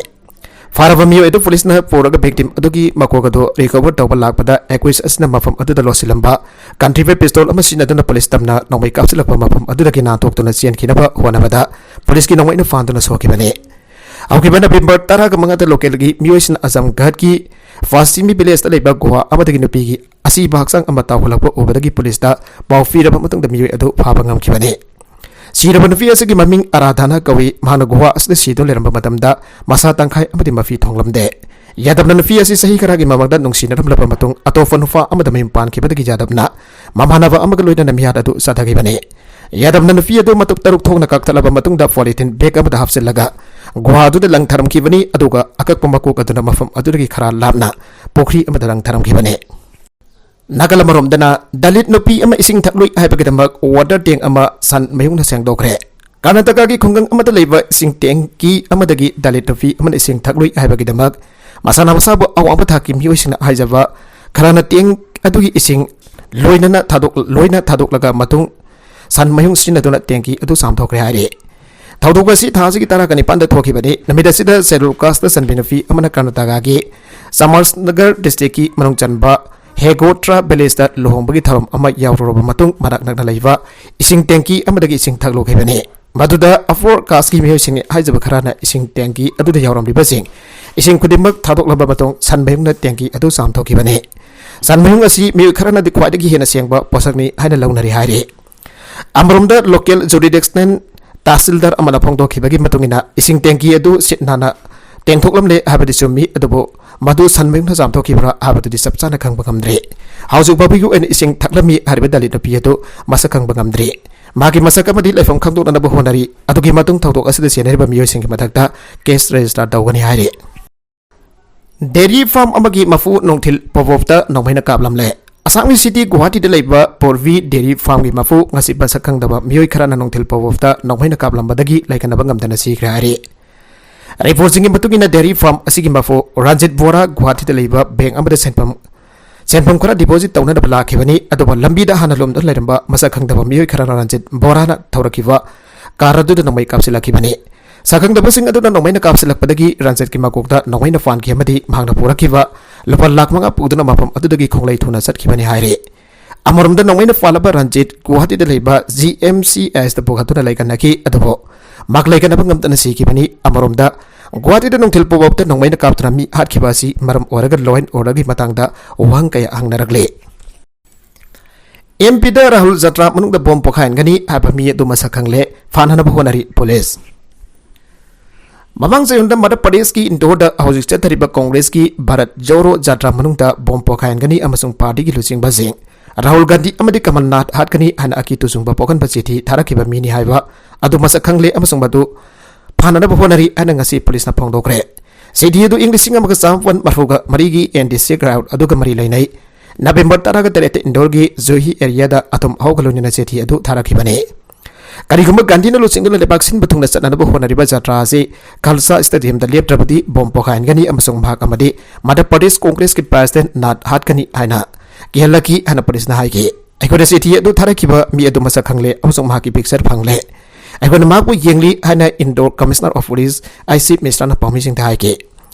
ꯐꯥꯔꯕ ꯃꯤꯑꯣꯏ ꯑꯗꯨ ꯄꯨꯂꯤꯁꯅ ꯄꯨꯔꯒ victim ꯑꯗꯨꯒꯤ ꯃꯀꯣꯛ ꯑꯗꯨ recover ꯇꯧꯕ ꯂꯥꯛꯄꯗ ꯑꯦꯀ꯭ꯌꯨꯁ ꯑꯁꯤꯅ ꯃꯐꯝ ꯑꯗꯨꯗ ꯂꯣꯠꯁꯤꯜꯂꯝꯕ ꯀꯟꯇ꯭ꯔꯤꯕꯦ ꯄꯤꯁꯇꯣꯜ ꯑꯃ ꯁꯤꯖꯤꯟꯅꯗꯨꯅ ꯄꯨꯂꯤꯁ ꯇꯝꯅ ꯅꯣꯡꯃꯩ ꯀꯥꯞꯁꯤꯜꯂꯛꯄ ꯃꯐꯝ ꯑꯗꯨꯗꯒꯤ ꯅꯥꯟꯊꯣꯛꯇꯨꯅ ꯆꯦꯟꯈꯤꯅꯕ ꯍꯣꯠꯅꯕꯗ ꯄꯨꯂꯤꯁꯀꯤ ꯅꯣꯡꯃꯩꯅ ꯐꯥꯟꯗꯨꯅ ꯁꯣꯛꯈꯤꯕꯅꯤ꯫ ꯍꯧꯈꯤꯕ ꯅꯕꯦꯝꯕꯔ ꯇꯔꯥꯒ ꯃꯉꯥꯗ ꯂꯣꯀꯦꯜꯒꯤ ꯃꯤꯑꯣꯏꯁꯤꯡꯅ ꯑꯖꯝꯒꯔꯒꯤ ꯐꯥꯁꯤꯃꯤ ꯚꯤꯂꯦꯖꯇ ꯂꯩꯕ ꯒꯨꯍꯥ ꯑꯃꯗꯒꯤ ꯅꯨꯄꯤꯒꯤ ꯁꯤꯕ ꯍꯛꯆꯥꯡ ꯑꯃ ꯇꯥꯎꯈꯠꯂꯛꯄ ꯎꯕꯗꯒꯤ ꯄꯨꯂꯤꯁꯇ ꯄꯥꯎ ꯄꯤꯔꯕ ꯃꯇꯨꯡꯗ ꯃꯤꯑꯣꯏ ꯑꯗꯨ ꯐꯥꯕ ꯉꯝꯈꯤꯕꯅꯤ꯫ ꯁꯤꯔꯕ ꯅꯨꯄꯤ ꯑꯁꯤꯒꯤ ꯃꯃꯤꯡ ꯑꯔꯥꯙꯅ ꯀꯧꯏ꯫ ꯃꯍꯥꯛꯅ ꯒꯨꯍꯥ ꯑꯁꯤꯗ ꯁꯤꯗꯨꯅ ꯂꯩꯔꯝꯕ ꯃꯇꯝꯗ ꯃꯁꯥ ꯇꯪꯈꯥꯏ ꯑꯃꯗꯤ ꯃꯐꯤ ꯊꯣꯡꯂꯝꯗꯦ꯫ ꯌꯥꯗꯕꯅ ꯅꯨꯄꯤ ꯑꯁꯤ ꯆꯍꯤ ꯈꯔꯒꯤ ꯃꯃꯥꯡꯗ ꯅꯨꯡꯁꯤꯅꯔꯝꯂꯕ ꯃꯇꯨꯡ ꯑꯇꯣꯞꯄ ꯅꯨꯄꯥ ꯑꯃꯗ ꯃꯌꯨꯝ ꯄꯥꯟꯈꯤꯕꯗꯒꯤ ꯌꯥꯗꯕꯅ ꯃꯃꯥꯟꯅꯕ ꯑꯃꯒ ꯂꯣꯏꯅꯅ ꯃꯤꯍꯥꯠ ꯑꯗꯨ ꯆꯠꯊꯈꯤꯕꯅꯤ꯫ ꯌꯥꯗꯕꯅ ꯅꯨꯄꯤ ꯑꯗꯨ ꯃꯇꯨꯞ ꯇꯔꯨꯛ ꯊꯣꯛꯅ ꯀꯛꯊꯠꯂꯕ ꯃꯇꯨꯡꯗ ꯄꯣꯂꯤꯊꯤꯟ ꯕꯦꯒ ꯑꯃꯗ ꯍꯥꯞꯆꯤꯜꯂꯒ ꯒꯨꯍꯥ ꯑꯗꯨꯗ ꯂꯪꯊꯔꯝꯈꯤꯕꯅꯤ, ꯑꯗꯨꯒ ꯑꯀꯛꯄ ꯃꯀꯣꯛ ꯑꯗꯨꯅ ꯃꯐꯝ ꯑꯗꯨꯗꯒꯤ ꯈꯔ ꯂꯥꯞꯅ ꯄꯨꯈ꯭ꯔꯤ ꯑꯃꯗ ꯂꯪꯊꯔꯝꯈꯤꯕꯅꯤ꯫ ꯅꯥꯀꯜ ꯑꯃꯔꯣꯝꯗꯅ ꯗꯂꯤꯠ ꯅꯨꯄꯤ ꯑꯃ ꯏꯁꯤꯡ ꯊꯛꯂꯣꯏ ꯍꯥꯏꯕꯒꯤꯗꯃꯛ ꯋꯥꯇꯔ ꯇꯦꯡ ꯑꯃ ꯁꯟ ꯃꯌꯨꯡꯅ ꯁꯦꯡꯗꯣꯛꯈ꯭ꯔꯦ꯫ ꯀꯔꯅꯥꯇꯀꯥꯒꯤ ꯈꯨꯡꯒꯪ ꯑꯃꯗ ꯂꯩꯕ ꯏꯁꯤꯡ ꯇꯦꯡꯀꯤ ꯑꯃꯗꯒꯤ ꯗꯂꯤꯠ ꯅꯨꯄꯤ ꯑꯃꯅ ꯏꯁꯤꯡ ꯊꯛꯂꯣꯏ ꯍꯥꯏꯕꯒꯤꯗꯃꯛ ꯃꯁꯥꯅ ꯃꯁꯥꯕꯨ ꯑꯋꯥꯡꯕ ꯊꯥꯛꯀꯤ ꯃꯤꯑꯣꯏꯁꯤꯡꯅ ꯍꯥꯏꯖꯕ ꯈꯔꯅ ꯇꯦꯡ ꯑꯗꯨꯒꯤ ꯏꯁꯤꯡ ꯂꯣꯏꯅꯅ ꯊꯥꯗꯣꯛ-, ꯂꯣꯏꯅ ꯊꯥꯗꯣꯛꯂꯒ ꯃꯇꯨꯡ ꯁꯟ ꯃꯌꯨꯡ ꯁꯤꯖꯤꯟꯅꯗꯨꯅ ꯇꯦꯡꯀꯤ ꯑꯗꯨ ꯆꯥꯝꯊꯣꯛꯈ꯭ꯔꯦ ꯍꯥꯏꯔꯤ꯫ ꯊꯧꯗꯣꯛ ꯑꯁꯤ ꯊꯥ ꯑꯁꯤꯒꯤ ꯇꯔꯥꯒ ꯅꯤꯄꯥꯟꯗ ꯊꯣꯛꯈꯤꯕꯅꯤ꯫ ꯅꯨꯃꯤꯠ ꯑꯁꯤꯗ ꯁꯦꯗꯨꯜ ꯀꯥꯁꯇ ꯆꯟꯕꯤ ꯅꯨꯄꯤ ꯑꯃꯅ ꯀꯔꯅꯥꯇꯀꯥꯒꯤ ꯆꯥꯃꯔꯁꯅꯒꯔ ꯗꯤꯁꯇ꯭ꯔꯤꯛꯀꯤ ꯃꯅꯨꯡ ꯆꯟꯕ ꯍꯦꯒꯣꯇ꯭ꯔꯥ ꯚꯤꯂꯦꯖꯇ ꯂꯨꯍꯣꯡꯕꯒꯤ ꯊꯧꯔꯝ ꯑꯃ ꯌꯥꯎꯔꯨꯔꯕ ꯃꯇꯨꯡ ꯃꯅꯥꯛ ꯅꯛꯅ ꯂꯩꯕ ꯏꯁꯤꯡ ꯇꯦꯡꯀꯤ ꯑꯃꯗꯒꯤ ꯏꯁꯤꯡ ꯊꯛꯂꯨꯈꯤꯕꯅꯤ꯫ ꯃꯗꯨꯗ ꯑꯄꯣꯔ ꯀꯥꯁꯀꯤ ꯃꯤꯑꯣꯏꯁꯤꯡ ꯍꯥꯏꯖꯕ ꯈꯔꯅ ꯏꯁꯤꯡ ꯇꯦꯡꯀꯤ ꯑꯗꯨꯗ ꯌꯥꯎꯔꯝꯂꯤꯕꯁꯤꯡ ꯏꯁꯤꯡ ꯈꯨꯗꯤꯡꯃꯛ ꯊꯥꯗꯣꯛꯂꯕ ꯃꯇꯨꯡ ꯁꯟ ꯃꯌꯨꯡꯅ ꯇꯦꯡꯀꯤ ꯑꯗꯨ ꯆꯥꯝꯊꯣꯛꯈꯤꯕꯅꯤ꯫ ꯁꯟ ꯃꯌꯨꯡ ꯑꯁꯤ ꯃꯤꯑꯣꯏ ꯈꯔꯅꯗꯤ ꯈ꯭ꯋꯥꯏꯗꯒꯤ ꯍꯦꯟꯅ ꯁꯦꯡꯕ ꯄꯣꯠꯁꯛꯅꯤ ꯍꯥꯏꯅ ꯂꯧꯅꯔꯤ ꯍꯥꯏꯔꯤ꯫ ꯑꯃꯔꯣꯝꯗ ꯂꯣꯀꯦꯜ ꯖꯨꯔꯤꯗꯤꯛꯁꯅꯦꯜ ꯇꯥꯁꯤꯜꯗꯥꯔ ꯑꯃꯅ ꯐꯣꯡꯗꯣꯛꯈꯤꯕꯒꯤ ꯃꯇꯨꯡ ꯏꯟꯅ ꯏꯁꯤꯡ ꯇꯦꯡꯀꯤ ꯑꯗꯨ ꯁꯤꯠ ꯅꯥꯟꯅ ꯇꯦꯡꯊꯣꯛꯂꯝꯂꯦ ꯍꯥꯏꯕꯗꯤ ꯆꯨꯝꯃꯤ, ꯑꯗꯨꯕꯨ ꯃꯗꯨ ꯁꯟ ꯃꯌꯨꯡꯅ ꯆꯥꯝꯊꯣꯛꯈꯤꯕ꯭ꯔꯥ ꯍꯥꯏꯕꯗꯨꯗꯤ ꯆꯞ ꯆꯥꯅ ꯈꯪꯕ ꯉꯝꯗ꯭ꯔꯤ꯫ ꯍꯧꯖꯤꯛ ꯐꯥꯎꯕꯒꯤ ꯑꯣꯏꯅ ꯏꯁꯤꯡ ꯊꯛꯂꯝꯃꯤ ꯍꯥꯏꯔꯤꯕ ꯗꯂꯤꯠ ꯅꯨꯄꯤ ꯑꯗꯨ ꯃꯁꯛ ꯈꯪꯕ ꯉꯝꯗ꯭ꯔꯤ꯫ ꯃꯥꯒꯤ ꯃꯁꯛ ꯑꯃꯗꯤ ꯂꯩꯐꯝ ꯈꯪꯗꯣꯛꯅꯅꯕ ꯍꯣꯠꯅꯔꯤ꯫ ꯑꯗꯨꯒꯤ ꯃꯇꯨꯡ ꯊꯧꯗꯣꯛ ꯑꯁꯤꯗ ꯆꯦꯟꯅꯔꯤꯕ ꯃꯤꯑꯣꯏꯁꯤꯡꯒꯤ ꯃꯊꯛꯇ ꯀꯦꯁ ꯔꯦꯖꯤꯁꯇꯥꯔ ꯇꯧꯒꯅꯤ ꯍꯥꯏꯔꯤ꯫ ꯗꯦꯔꯤ ꯐꯥꯔꯝ ꯑꯃꯒꯤ ꯃꯄꯨ ꯅꯣꯡꯊꯤꯜ ꯄꯣꯕꯣꯞꯇ ꯅꯣꯡꯃꯩꯅ ꯀꯥꯞꯂꯝꯂꯦ꯫ ꯑꯁꯥꯝꯒꯤ ꯁꯤꯇꯤ ꯒꯨꯋꯥꯍꯥꯇꯤꯗ ꯂꯩꯕ ꯄꯣꯔꯚꯤ ꯗꯦꯔꯤ ꯐꯥꯔꯝꯒꯤ ꯃꯄꯨ ꯉꯁꯤ ꯃꯁꯛ ꯈꯪꯗꯕ ꯃꯤꯑꯣꯏ ꯈꯔꯅ ꯅꯣꯡꯊꯤꯜ ꯄꯣꯕꯣꯞꯇ ꯅꯣꯡꯃꯩꯅ ꯀꯥꯞꯂꯝꯕꯗꯒꯤ ꯂꯩꯈꯠꯅꯕ ꯉꯝꯗꯅ ꯁꯤꯈ꯭ꯔꯦ ꯍꯥꯏꯔꯤ꯫ ꯔꯤꯄꯣꯔꯠꯁꯤꯡꯒꯤ ꯃꯇꯨꯡ ꯏꯟꯅ ꯗꯦꯔꯤ ꯐꯥꯔꯝ ꯑꯁꯤꯒꯤ ꯃꯄꯨ ꯔꯟꯖꯤꯠ ꯕꯣꯔꯥ ꯒꯨꯋꯥꯍꯥꯇꯤꯗ ꯂꯩꯕ ꯕꯦꯡꯛ ꯑꯃꯗ ꯁꯦꯟꯐꯝ, ꯁꯦꯟꯐꯝ ꯈꯔ ꯗꯤꯄꯣꯖꯤꯠ ꯇꯧꯅꯅꯕ ꯂꯥꯛꯈꯤꯕꯅꯤ꯫ ꯑꯗꯨꯕꯨ ꯂꯝꯕꯤꯗ ꯍꯥꯟꯅ ꯂꯣꯝꯗ ꯂꯩꯔꯝꯕ ꯃꯁꯛ ꯈꯪꯗꯕ ꯃꯤꯑꯣꯏ ꯈꯔꯅ ꯔꯟꯖꯤꯠ ꯕꯣꯔꯥꯅ ꯊꯧꯔꯛꯈꯤꯕ ꯀꯥꯔ ꯑꯗꯨꯗ ꯅꯣꯡꯃꯩ ꯀꯥꯞꯁꯤꯜꯂꯛꯈꯤꯕꯅꯤ꯫ ꯁꯛꯈꯪꯗꯕꯁꯤꯡ ꯑꯗꯨꯅ ꯅꯣꯡꯃꯩꯅ ꯀꯥꯞꯁꯤꯜꯂꯛꯄꯗꯒꯤ ꯔꯟꯖꯤꯠꯀꯤ ꯃꯀꯣꯛꯇ ꯅꯣꯡꯃꯩꯅ ꯄꯥꯟꯈꯤ ꯑꯃꯗꯤ ꯃꯍꯥꯛꯅ ꯄꯨꯔꯛꯈꯤꯕ ꯂꯨꯄꯥ ꯂꯥꯈ ꯃꯉꯥ ꯄꯨꯗꯨꯅ ꯃꯐꯝ ꯑꯗꯨꯗꯒꯤ ꯈꯣꯡꯂꯩ ꯊꯨꯅ ꯆꯠꯈꯤꯕꯅꯤ ꯍꯥꯏꯔꯤ꯫ ꯑꯃꯔꯣꯝꯗ ꯅꯣꯡꯃꯩꯅ ꯄꯥꯜꯂꯕ ꯔꯟꯖꯤꯠ ꯒꯨꯋꯥꯍꯥꯇꯤꯗ ꯂꯩꯕ ꯖꯤ ꯑꯦꯝ ꯁꯤ ꯑꯦꯁꯇ ꯄꯨꯈꯠꯇꯨꯅ ꯂꯩꯈꯠꯅꯈꯤ, ꯑꯗꯨꯕꯨ ꯃꯍꯥꯛ ꯂꯩꯈꯠꯅꯕ ꯉꯝꯗꯅ ꯁꯤꯈꯤꯕꯅꯤ꯫ ꯑꯃꯔꯣꯝꯗ ꯒꯨꯋꯥꯍꯥꯇꯤꯗ ꯅꯨꯡꯊꯤꯜ ꯄꯨꯡꯐꯥꯎꯗ ꯅꯣꯡꯃꯩꯅ ꯀꯥꯞꯇꯨꯅ ꯃꯤ ꯍꯥꯠꯈꯤꯕ ꯑꯁꯤ ꯃꯔꯝ ꯑꯣꯏꯔꯒ law and orderꯒꯤ ꯃꯇꯥꯡꯗ ꯋꯥꯍꯪ ꯀꯌꯥ ꯍꯪꯅꯔꯛꯂꯤ꯫ ꯑꯦꯝ ꯄꯤꯗ ꯔꯥꯍꯨꯜ ꯖꯇ꯭ꯔꯥ ꯃꯅꯨꯡꯗ ꯕꯣꯝ ꯄꯣꯈꯥꯏꯍꯟꯒꯅꯤ ꯍꯥꯏꯕ ꯃꯤ ꯑꯗꯨ ꯃꯁꯛ ꯈꯪꯂꯦ, ꯐꯥꯅꯅꯕ ꯍꯣꯠꯅꯔꯤ ꯄꯨꯂꯤꯁ꯫ ꯃꯃꯥꯡ ꯆꯌꯣꯜꯗ ꯃꯙ꯭ꯌ ꯄ꯭ꯔꯗꯦꯁꯀꯤ ꯏꯟꯗꯣꯔꯗ ꯍꯧꯖꯤꯛ ꯆꯠꯊꯔꯤꯕ ꯀꯣꯡꯒ꯭ꯔꯦꯁꯀꯤ ꯚꯥꯔꯠ ꯖꯧꯔꯣ ꯖꯇ꯭ꯔꯥ ꯃꯅꯨꯡꯗ ꯕꯣꯝ ꯄꯣꯈꯥꯏꯍꯟꯒꯅꯤ ꯑꯃꯁꯨꯡ ꯄꯥꯔꯇꯤꯒꯤ ꯂꯨꯆꯤꯡꯕꯁꯤꯡ ꯔꯥꯍꯨꯜ ꯒꯥꯟꯙꯤ ꯑꯃꯗꯤ ꯀꯃꯜꯅꯥꯊ ꯍꯥꯠꯀꯅꯤ ꯍꯥꯏꯅ ꯑꯀꯤ ꯇꯨꯖꯨꯡꯕ ꯄꯣꯛꯍꯟꯕ ꯆꯤꯊꯤ ꯊꯥꯔꯛꯈꯤꯕ ꯃꯤꯅꯤ ꯍꯥꯏꯕ ꯑꯗꯨ ꯃꯁꯛ ꯈꯪꯂꯦ ꯑꯃꯁꯨꯡ ꯃꯗꯨ ꯐꯥꯅꯅꯕ ꯍꯣꯠꯅꯔꯤ ꯍꯥꯏꯅ ꯉꯁꯤ ꯄꯨꯂꯤꯁꯅ ꯐꯣꯡꯗꯣꯛꯈ꯭ꯔꯦ꯫ ꯆꯤꯊꯤ ꯑꯗꯨ ꯏꯪ ꯂꯤꯁꯤꯡ ꯑꯃꯒ ꯆꯥꯃꯥꯄꯟ ꯃꯔꯤꯐꯨꯒ ꯃꯔꯤꯒꯤ ꯑꯦꯟ ꯗꯤ ꯁꯤ ꯀ꯭ꯔꯥꯎꯗ ꯑꯗꯨꯒ ꯃꯔꯤ ꯂꯩꯅꯩ꯫ ꯅꯕꯦꯝꯕꯔ ꯇꯔꯥꯒ ꯇꯔꯦꯠꯇ ꯏꯟꯗꯣꯔꯒꯤ ꯖꯨꯍꯤ ꯑꯦꯔꯤꯌꯥꯗ ꯑꯇꯨꯝ ꯑꯍꯥꯎꯒ ꯂꯣꯏꯅꯅ ꯆꯤꯊꯤ ꯑꯗꯨ ꯊꯥꯔꯛꯈꯤꯕꯅꯤ꯫ ꯀꯔꯤꯒꯨꯝꯕ ꯒꯥꯟꯙꯤꯅ ꯂꯨꯆꯤꯡꯗꯨꯅ ꯂꯩꯕꯥꯛ ꯁꯤꯟꯕ ꯊꯨꯡꯅ ꯆꯠꯅꯅꯕ ꯍꯣꯠꯅꯔꯤꯕ ꯖꯇ꯭ꯔꯥ ꯑꯁꯤ ꯈꯜꯁꯥ ꯁ꯭ꯇꯦꯗꯤꯌꯝꯗ ꯂꯦꯞꯇ꯭ꯔꯕꯗꯤ ꯕꯣꯝ ꯄꯣꯈꯥꯏꯍꯟꯒꯅꯤ ꯑꯃꯁꯨꯡ ꯃꯍꯥꯛ ꯑꯃꯗꯤ ꯃꯙ꯭ꯌ ꯄ꯭ꯔꯗꯦꯁ ꯀꯣꯡꯒ꯭ꯔꯦꯁꯀꯤ ꯄ꯭ꯔꯦꯁꯤꯗꯦꯟꯠ ꯅꯥꯊ ꯍꯥꯠꯀꯅꯤ ꯍꯥꯏꯅ ꯀꯤꯍꯜꯂꯛꯈꯤ ꯍꯥꯏꯅ ꯄꯨꯂꯤꯁꯅ ꯍꯥꯏꯈꯤ꯫ ꯑꯩꯈꯣꯏꯅ ꯆꯤꯊꯤ ꯑꯗꯨ ꯊꯥꯔꯛꯈꯤꯕ ꯃꯤ ꯑꯗꯨ ꯃꯁꯛ ꯈꯪꯂꯦ ꯑꯃꯁꯨꯡ ꯃꯍꯥꯛꯀꯤ ꯄꯤꯛꯆꯔ ꯐꯪꯂꯦ꯫ ꯑꯩꯈꯣꯏꯅ ꯃꯍꯥꯛꯄꯨ ꯌꯦꯡꯂꯤ ꯍꯥꯏꯅ Indore commissioner of police I C ꯃꯤꯁ꯭ꯔꯥꯅ ꯄꯥꯎꯃꯤꯁꯤꯡꯗ ꯍꯥꯏꯈꯤ꯫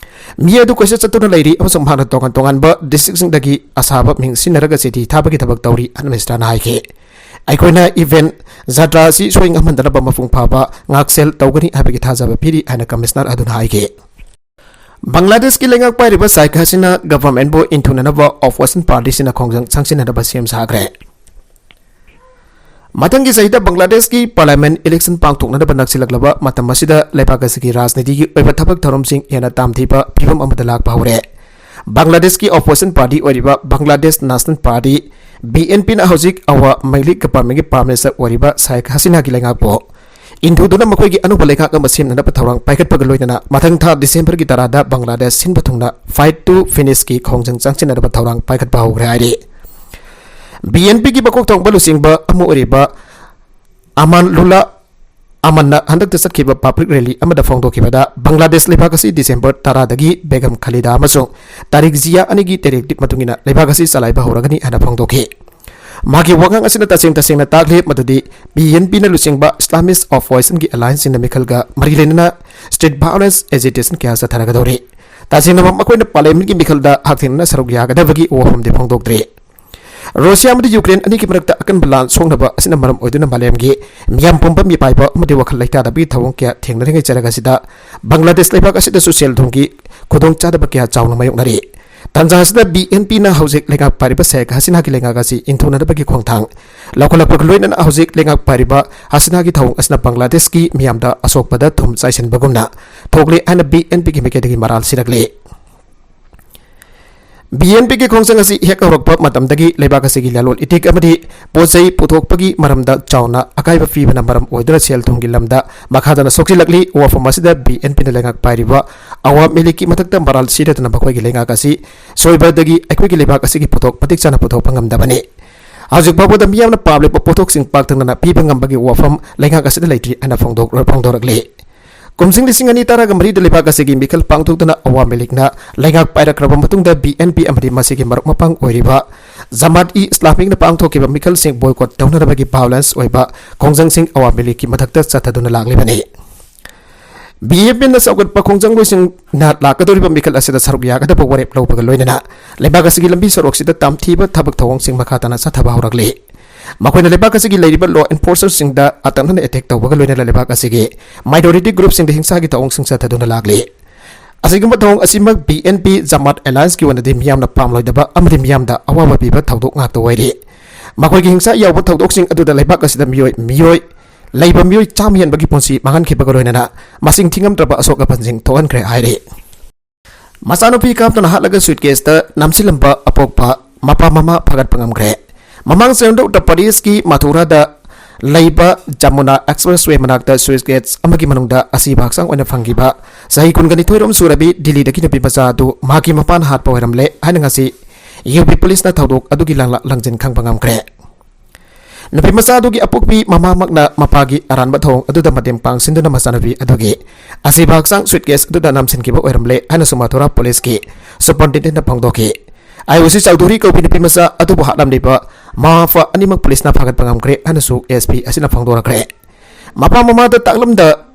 ꯃꯤ ꯑꯗꯨ ꯀꯣꯏꯆꯠ ꯆꯠꯇꯨꯅ ꯂꯩꯔꯤ ꯑꯃꯁꯨꯡ ꯃꯍꯥꯛꯅ ꯇꯣꯉꯥꯟ ꯇꯣꯉꯥꯟꯕ ꯗꯤꯁꯇ꯭ꯔꯤꯛꯁꯤꯡꯗꯒꯤ ꯑꯁꯥꯕ ꯃꯤꯡ ꯁꯤꯖꯤꯟꯅꯔꯒ ꯆꯤꯊꯤ ꯊꯥꯕꯒꯤ ꯊꯕꯛ ꯇꯧꯔꯤ ꯍꯥꯏꯅ ꯃꯤꯁ꯭ꯔꯥꯅ ꯍꯥꯏꯈꯤ꯫ ꯑꯩꯈꯣꯏꯅ ꯏꯚꯦꯟꯠ ꯖꯇ꯭ꯔꯥ ꯑꯁꯤ ꯁꯣꯏ ꯉꯝꯍꯟꯗꯅꯕ ꯃꯄꯨꯡ ꯐꯥꯕ ꯉꯥꯛꯁꯦꯜ ꯇꯧꯒꯅꯤ ꯍꯥꯏꯕꯒꯤ ꯊꯥꯖꯕ ꯄꯤꯔꯤ ꯍꯥꯏꯅ ꯀꯃꯤꯁꯅꯔ ꯑꯗꯨꯅ ꯍꯥꯏꯈꯤ꯫ ꯕꯪꯒ꯭ꯂꯥꯗꯦꯁꯀꯤ ꯂꯩꯉꯥꯛ ꯄꯥꯏꯔꯤꯕ ꯁꯥꯏꯈ ꯍꯁꯤꯅꯥ ꯒꯚꯔꯟꯃꯦꯟꯠꯕꯨ ꯏꯟꯊꯨꯅꯅꯕ ꯑꯣꯄꯣꯖꯤꯁꯟ ꯄꯥꯔꯇꯤꯁꯤꯡꯅ ꯈꯣꯡꯖꯪ ꯆꯪꯁꯤꯟꯅꯅꯕ ꯁꯦꯝ ꯁꯥꯈ꯭ꯔꯦ꯫ ꯃꯊꯪꯒꯤ ꯆꯍꯤꯗ ꯕꯪꯒ꯭ꯂꯥꯗꯦꯁꯀꯤ ꯄꯥꯔꯂꯤꯌꯥꯃꯦꯟꯠ ꯏꯂꯦꯛꯁꯟ ꯄꯥꯡꯊꯣꯛꯅꯅꯕ ꯅꯛꯁꯤꯜꯂꯛꯂꯕ ꯃꯇꯝ ꯑꯁꯤꯗ ꯂꯩꯕꯥꯛ ꯑꯁꯤꯒꯤ ꯔꯥꯖꯅꯤꯇꯤꯒꯤ ꯑꯣꯏꯕ ꯊꯕꯛ ꯊꯧꯔꯝꯁꯤꯡ ꯍꯦꯟꯅ ꯇꯥꯝꯊꯤꯕ ꯐꯤꯚꯝ ꯑꯃꯗ ꯂꯥꯛꯄ ꯍꯧꯔꯦ꯫ ꯕꯪꯒ꯭ꯂꯥꯗꯦꯁꯀꯤ ꯑꯣꯄꯣꯖꯤꯁꯟ ꯄꯥꯔꯇꯤ ꯑꯣꯏꯔꯤꯕ Bangladesh national party, B N ꯄꯤꯅ ꯍꯧꯖꯤꯛ ꯑꯋꯥ ꯃꯩꯂꯤ ꯒꯚꯔꯟꯃꯦꯟꯠꯀꯤ ꯄ꯭ꯔꯥꯏꯝ ꯃꯤꯅꯤꯁꯇꯔ ꯑꯣꯏꯔꯤꯕ ꯁꯥꯏꯈ ꯍꯁꯤꯅꯥꯒꯤ ꯂꯩꯉꯥꯛꯄꯨ ꯏꯟꯊꯨꯗꯨꯅ ꯃꯈꯣꯏꯒꯤ ꯑꯅꯧꯕ ꯂꯩꯉꯥꯛ ꯑꯃ ꯁꯦꯝꯅꯅꯕ ꯊꯧꯔꯥꯡ ꯄꯥꯏꯈꯠꯄꯒ ꯂꯣꯏꯅꯅ ꯃꯊꯪ ꯊꯥ ꯗꯤꯁꯦꯝꯕꯔꯒꯤ ꯇꯔꯥꯗ ꯕꯪꯒ꯭ꯂꯥꯗꯦꯁ ꯁꯤꯟꯕ ꯊꯨꯡꯅ fight to finish ꯀꯤ ꯈꯣꯡꯖꯪ ꯆꯪꯁꯤꯟꯅꯅꯕ ꯊꯧꯔꯥꯡ ꯄꯥꯏꯈꯠꯄ ꯍꯧꯈ꯭ꯔꯦ ꯍꯥꯏꯔꯤ꯫ ꯕꯤ ꯑꯦꯟ ꯄꯤꯒꯤ ꯃꯀꯣꯛ ꯊꯣꯡꯕ ꯂꯨꯆꯤꯡꯕ ꯑꯃ ꯑꯣꯏꯔꯤꯕ ꯑꯃꯥꯟꯂꯨꯂꯥ ꯑꯃꯟꯅ ꯍꯟꯗꯛꯇ ꯆꯠꯈꯤꯕ ꯄꯕ꯭ꯂꯤꯛ ꯔꯦꯂꯤ ꯑꯃꯗ ꯐꯣꯡꯗꯣꯛꯈꯤꯕꯗ ꯕꯪꯒ꯭ꯂꯥꯗꯦꯁ ꯂꯩꯕꯥꯛ ꯑꯁꯤ ꯗꯤꯁꯦꯝꯕꯔ ꯇꯔꯥꯗꯒꯤ ꯕꯦꯒꯝ ꯈꯂꯤꯗꯥ ꯑꯃꯁꯨꯡ ꯇꯥꯔꯤꯛ ꯖꯤꯌꯥ ꯑꯅꯤꯒꯤ ꯗꯥꯏꯔꯦꯛꯇꯤꯚ ꯃꯇꯨꯡ ꯏꯟꯅ ꯂꯩꯕꯥꯛ ꯑꯁꯤ ꯆꯂꯥꯏꯕ ꯍꯧꯔꯒꯅꯤ ꯍꯥꯏꯅ ꯐꯣꯡꯗꯣꯛꯈꯤ꯫ ꯃꯍꯥꯛꯀꯤ ꯋꯥꯉꯥꯡ ꯑꯁꯤꯅ ꯇꯁꯦꯡ ꯇꯁꯦꯡꯅ ꯇꯥꯛꯂꯤ ꯃꯗꯨꯗꯤ ꯕꯤ ꯑꯦꯟ ꯄꯤꯅ ꯂꯨꯆꯤꯡꯕ ꯏꯁꯂꯥꯃꯤꯁ ꯑꯣꯄꯣꯖꯤꯁꯟꯒꯤ ꯑꯦꯂꯥꯏꯟꯁꯁꯤꯡꯅ ꯃꯤꯈꯜꯒ ꯃꯔꯤ ꯂꯩꯅꯅ ꯁ꯭ꯇ꯭ꯔꯤꯠ ꯚꯥꯏꯑꯣꯂꯦꯟꯁ ꯑꯦꯖꯤꯇꯦꯁꯟ ꯀꯌꯥ ꯆꯠꯊꯔꯒꯗꯧꯔꯤ꯫ ꯇꯁꯦꯡꯅꯃꯛ ꯃꯈꯣꯏꯅ ꯄꯥꯔꯂꯤꯌꯥꯃꯦꯟꯠꯀꯤ ꯃꯤꯈꯜꯗ ꯍꯛꯊꯦꯡꯅꯅ ꯁꯔꯨꯛ ꯌꯥꯒꯗꯕꯒꯤ ꯋꯥꯐꯝꯗꯤ ꯐꯣꯡꯗꯣꯛꯇ꯭ꯔꯤ꯫ ꯔꯨꯁꯤꯌꯥ ꯑꯃꯗꯤ ꯌꯨꯀ꯭ꯔꯦꯟ ꯑꯅꯤꯒꯤ ꯃꯔꯛꯇ ꯑꯀꯟꯕ ꯂꯥꯟ ꯁꯣꯛꯅꯕ ꯑꯁꯤꯅ ꯃꯔꯝ ꯑꯣꯏꯗꯨꯅ ꯃꯥꯂꯦꯝꯒꯤ ꯃꯤꯌꯥꯝ ꯄꯨꯝꯕ ꯃꯤꯄꯥꯏꯕ ꯑꯃꯗꯤ ꯋꯥꯈꯜ ꯂꯩꯇꯥꯗꯕꯒꯤ ꯊꯧꯑꯣꯡ ꯀꯌꯥ ꯊꯦꯡꯅꯔꯤꯉꯩ ꯆꯔꯛ ꯑꯁꯤꯗ ꯕꯪꯒ꯭ꯂꯥꯗꯦꯁ ꯂꯩꯕꯥꯛ ꯑꯁꯤꯗꯁꯨ ꯁꯦꯜ ꯊꯨꯝꯒꯤ ꯈꯨꯗꯣꯡꯆꯥꯗꯕ ꯀꯌꯥ ꯆꯥꯎꯅ ꯃꯥꯌꯣꯛꯅꯔꯤ꯫ ꯇꯥꯟꯖꯥ ꯑꯁꯤꯗ ꯕꯤ ꯑꯦꯟ ꯄꯤꯅ ꯍꯧꯖꯤꯛ ꯂꯩꯉꯥꯛ ꯄꯥꯏꯔꯤꯕ ꯁꯦꯈ ꯍꯁꯤꯅꯥꯒꯤ ꯂꯩꯉꯥꯛ ꯑꯁꯤ ꯏꯟꯊꯨꯅꯅꯕꯒꯤ ꯈꯣꯡꯊꯥꯡ ꯂꯧꯈꯠꯂꯛꯄꯒ ꯂꯣꯏꯅꯅ ꯍꯧꯖꯤꯛ ꯂꯩꯉꯥꯛ ꯄꯥꯏꯔꯤꯕ ꯍꯁꯤꯅꯥꯒꯤ ꯊꯧꯑꯣꯡ ꯑꯁꯤꯅ ꯕꯪꯒ꯭ꯂꯥꯗꯦꯁꯀꯤ ꯃꯤꯌꯥꯝꯗ ꯑꯁꯣꯛꯄꯗ ꯊꯨꯝ ꯆꯥꯏꯁꯤꯟꯕꯒꯨꯝꯅ ꯊꯣꯛꯂꯦ ꯍꯥꯏꯅ ꯕꯤ ꯑꯦꯟ ꯄꯤꯒꯤ ꯃꯥꯏꯀꯩꯗꯒꯤ ꯃꯔꯥꯜ ꯁꯤꯔꯛꯂꯤ꯫ ꯕꯤ ꯑꯦꯟ ꯄꯤꯒꯤ ꯈꯣꯡꯖꯪ ꯑꯁꯤ ꯍꯦꯛ ꯍꯧꯔꯛꯄ ꯃꯇꯝꯗꯒꯤ ꯂꯩꯕꯥꯛ ꯑꯁꯤꯒꯤ ꯂꯂꯣꯟ ꯏꯇꯤꯛ ꯑꯃꯗꯤ ꯄꯣꯠ ꯆꯩ ꯄꯨꯊꯣꯛꯄꯒꯤ ꯃꯔꯝꯗ ꯆꯥꯎꯅ ꯑꯀꯥꯏꯕ ꯄꯤꯕꯅ ꯃꯔꯝ ꯑꯣꯏꯗꯨꯅ ꯁꯦꯜ ꯊꯨꯝꯒꯤ ꯂꯝꯗ ꯃꯈꯥ ꯇꯥꯅ ꯁꯣꯛꯆꯤꯜꯂꯛꯂꯤ꯫ ꯋꯥꯐꯝ ꯑꯁꯤꯗ ꯕꯤ ꯑꯦꯟ ꯄꯤꯅ ꯂꯩꯉꯥꯛ ꯄꯥꯏꯔꯤꯕ ꯑꯋꯥꯃꯤ ꯂꯤꯛꯀꯤ ꯃꯊꯛꯇ ꯃꯔꯥꯜ ꯁꯤꯔꯗꯨꯅ ꯃꯈꯣꯏꯒꯤ ꯂꯩꯉꯥꯛ ꯑꯁꯤ ꯁꯣꯏꯕꯗꯒꯤ ꯑꯩꯈꯣꯏꯒꯤ ꯂꯩꯕꯥꯛ ꯑꯁꯤꯒꯤ ꯄꯣꯠꯊꯣꯛ ꯃꯇꯤꯛ ꯆꯥꯅ ꯄꯨꯊꯣꯛꯄ ꯉꯝꯗꯕꯅꯤ꯫ ꯍꯧꯖꯤꯛ ꯐꯥꯎꯕꯗ ꯃꯤꯌꯥꯝꯅ ꯄꯥꯝꯂꯤꯕ ꯄꯣꯠꯊꯣꯛꯁꯤꯡ ꯄꯥꯛ ꯇꯛꯅꯅ ꯄꯤꯕ ꯉꯝꯕꯒꯤ ꯋꯥꯐꯝ ꯂꯩꯉꯥꯛ ꯑꯁꯤꯗ ꯂꯩꯇ꯭ꯔꯤ ꯍꯥꯏꯅ ꯐꯣꯡꯗꯣꯛ-, ꯐꯣꯡꯗꯣꯔꯛꯂꯤ꯫ ꯀꯨꯝꯖꯤꯡ ꯂꯤꯁꯤꯡ ꯑꯅꯤ ꯇꯔꯥꯒ ꯃꯔꯤꯗ ꯂꯩꯕꯥꯛ ꯑꯁꯤꯒꯤ ꯃꯤꯈꯜ ꯄꯥꯡꯊꯣꯛꯇꯨꯅ ꯑꯋꯥꯃꯤ ꯂꯤꯛꯅ ꯂꯩꯉꯥꯛ ꯄꯥꯏꯔꯛꯈ꯭ꯔꯕ ꯃꯇꯨꯡꯗ ꯕꯤ ꯑꯦꯟ ꯄꯤ ꯑꯃꯗꯤ ꯃꯁꯤꯒꯤ ꯃꯔꯨꯞ ꯃꯄꯥꯡ ꯑꯣꯏꯔꯤꯕ ꯖꯃꯥꯠ ꯏ ꯏꯁꯂꯥꯃꯤꯛꯅ ꯄꯥꯡꯊꯣꯛꯈꯤꯕ ꯃꯤꯈꯜꯁꯤꯡ ꯕꯣꯏꯀꯣꯠ ꯇꯧꯅꯅꯕꯒꯤ ꯚꯥꯏꯑꯣꯂꯦꯟꯁ ꯑꯣꯏꯕ ꯈꯣꯡꯖꯪꯁꯤꯡ ꯑꯋꯥꯃꯤ ꯂꯤꯛꯀꯤ ꯃꯊꯛꯇ ꯆꯠꯊꯗꯨꯅ ꯂꯥꯛꯂꯤꯕꯅꯤ꯫ ꯕꯤ ꯑꯦꯟ ꯄꯤꯅ ꯆꯥꯎꯈꯠꯄ ꯈꯣꯡꯖꯪꯂꯣꯏꯁꯤꯡꯅ ꯂꯥꯛꯀꯗꯧꯔꯤꯕ ꯃꯤꯈꯜ ꯑꯁꯤꯗ ꯁꯔꯨꯛ ꯌꯥꯒꯗꯕ ꯋꯥꯔꯦꯞ ꯂꯧꯕꯒ ꯂꯣꯏꯅꯅ ꯂꯩꯕꯥꯛ ꯑꯁꯤꯒꯤ ꯂꯝꯕꯤ ꯁꯣꯔꯣꯛꯁꯤꯗ ꯇꯝꯊꯤꯕ ꯊꯕꯛ ꯊꯧꯑꯣꯡꯁꯤꯡ ꯃꯈꯥ ꯇꯥꯅ ꯆꯠꯊꯕ ꯍꯧꯔꯛꯂꯤ꯫ ꯃꯈꯣꯏꯅ ꯂꯩꯕꯥꯛ ꯑꯁꯤꯒꯤ ꯂꯩꯔꯤꯕ ꯂꯣ ꯑꯦꯟꯐꯣꯔꯁꯔꯁꯤꯡꯗ ꯑꯇꯛꯅꯅ ꯑꯦꯇꯦꯛ ꯇꯧꯕꯒ ꯂꯣꯏꯅꯅ ꯂꯩꯕꯥꯛ ꯑꯁꯤꯒꯤ ꯃꯥꯏꯅꯣꯔꯤꯇꯤ ꯒ꯭ꯔꯨꯞꯁꯤꯡꯗ ꯍꯤꯡꯁꯥꯒꯤ ꯊꯧꯑꯣꯡꯁꯤꯡ ꯆꯠꯊꯗꯨꯅ ꯂꯥꯛꯂꯤ꯫ ꯑꯁꯤꯒꯨꯝꯕ ꯊꯧꯑꯣꯡ ꯑꯁꯤꯃꯛ ꯕꯤ ꯑꯦꯟ ꯄꯤ ꯖꯃꯥꯠ ꯑꯦꯂꯥꯌꯟꯁꯀꯤ ꯑꯣꯏꯅꯗꯤ ꯃꯤꯌꯥꯝꯅ ꯄꯥꯝꯂꯣꯏꯗꯕ ꯑꯃꯗꯤ ꯃꯤꯌꯥꯝꯗ ꯑꯋꯥꯕ ꯄꯤꯕ ꯊꯧꯗꯣꯛ ꯉꯥꯛꯇ ꯑꯣꯏꯔꯤ꯫ ꯃꯈꯣꯏꯒꯤ ꯍꯤꯡꯁꯥ ꯌꯥꯎꯕ ꯊꯧꯗꯣꯛꯁꯤꯡ ꯑꯗꯨꯗ ꯂꯩꯕꯥꯛ ꯑꯁꯤꯗ ꯃꯤꯑꯣꯏ, ꯃꯤꯑꯣꯏ, ꯂꯩꯕ ꯃꯤꯑꯣꯏ ꯆꯥꯝꯃ ꯍꯦꯟꯕꯒꯤ ꯄꯨꯟꯁꯤ ꯃꯥꯡꯍꯟꯈꯤꯕꯒ ꯂꯣꯏꯅꯅ ꯃꯁꯤꯡ ꯊꯤꯉꯝꯗ꯭ꯔꯕ ꯑꯁꯣꯛ ꯑꯄꯟꯁꯤꯡ ꯊꯣꯛꯍꯟꯈ꯭ꯔꯦ ꯍꯥꯏꯔꯤ꯫ ꯃꯆꯥꯅꯨꯄꯤ ꯀꯥꯞꯇꯨꯅ ꯍꯥꯠꯂꯒ ꯁꯨꯏꯠꯀꯦꯁꯇ ꯅꯝꯁꯤꯜꯂꯝꯕ ꯑꯄꯣꯛꯄ ꯃꯄꯥ ꯃꯃꯥ ꯐꯥꯒꯠꯄ ꯉꯝꯈ꯭ꯔꯦ꯫ ꯃꯃꯥꯡ ꯆꯌꯣꯜꯗ ꯎꯠꯇꯔ ꯄ꯭ꯔꯗꯦꯁꯀꯤ ꯃꯊꯨꯔꯥꯗ ꯂꯩꯕ ꯖꯃꯨꯅꯥ ꯑꯦꯛꯁꯄ꯭ꯔꯦꯁꯋꯦ ꯃꯅꯥꯛꯇ ꯁꯨꯏꯠꯀꯦꯁ ꯑꯃꯒꯤ ꯃꯅꯨꯡꯗ ꯑꯁꯤꯕ ꯍꯛꯆꯥꯡ ꯑꯣꯏꯅ ꯐꯪꯈꯤꯕ ꯆꯍꯤ ꯀꯨꯟꯒ ꯅꯤꯊꯣꯏ ꯔꯣꯝ ꯁꯨꯔꯕꯤ ꯗꯤꯜꯂꯤꯗꯒꯤ ꯅꯨꯄꯤ ꯃꯆꯥ ꯑꯗꯨ ꯃꯍꯥꯛꯀꯤ ꯃꯄꯥꯅ ꯍꯥꯠꯄ ꯑꯣꯏꯔꯝꯂꯦ ꯍꯥꯏꯅ ꯉꯁꯤ ꯌꯨ ꯄꯤ ꯄꯨꯂꯤꯁꯅ ꯊꯧꯗꯣꯛ ꯑꯗꯨꯒꯤ ꯂꯥꯡꯂꯛ ꯂꯪꯖꯤꯟ ꯈꯪꯕ ꯉꯝꯈ꯭ꯔꯦ꯫ ꯅꯨꯄꯤ ꯃꯆꯥ ꯑꯗꯨꯒꯤ ꯑꯄꯣꯛꯄꯤ ꯃꯃꯥꯃꯛꯅ ꯃꯄꯥꯒꯤ ꯑꯔꯥꯟꯕ ꯊꯧꯑꯣꯡ ꯑꯗꯨꯗ ꯃꯇꯦꯡ ꯄꯥꯡꯁꯤꯟꯗꯨꯅ ꯃꯆꯥꯅꯨꯄꯤ ꯑꯗꯨꯒꯤ ꯑꯁꯤꯕ ꯍꯛꯆꯥꯡ ꯁꯨꯏꯠꯀꯦꯁ ꯑꯗꯨꯗ ꯅꯝꯁꯤꯟꯈꯤꯕ ꯑꯣꯏꯔꯝꯂꯦ ꯍꯥꯏꯅꯁꯨ ꯃꯊꯨꯔꯥ ꯄꯨꯂꯤꯁꯀꯤ ꯁꯨꯄꯔꯤꯟꯇꯦꯟꯗꯦꯟꯠꯅ ꯐꯣꯡꯗꯣꯛꯈꯤ꯫ ꯑꯌꯨꯁꯤ ꯆꯧꯙꯨꯔꯤ ꯀꯧꯕꯤ ꯅꯨꯄꯤ ꯃꯆꯥ ꯑꯗꯨꯕꯨ ꯍꯥꯠꯂꯝꯂꯤꯕ ꯃꯃꯥ ꯃꯄꯥ ꯑꯅꯤꯃꯛ ꯄꯨꯂꯤꯁꯅ ꯐꯥꯒꯠꯄ ꯉꯝꯈ꯭ꯔꯦ ꯍꯥꯏꯅꯁꯨ ꯑꯦꯁ ꯄꯤ ꯑꯁꯤꯅ ꯐꯣꯡꯗꯣꯔꯛꯈ꯭ꯔꯦ꯫ ꯃꯄꯥ ꯃꯃꯥꯗ ꯇꯥꯛꯂꯝꯗ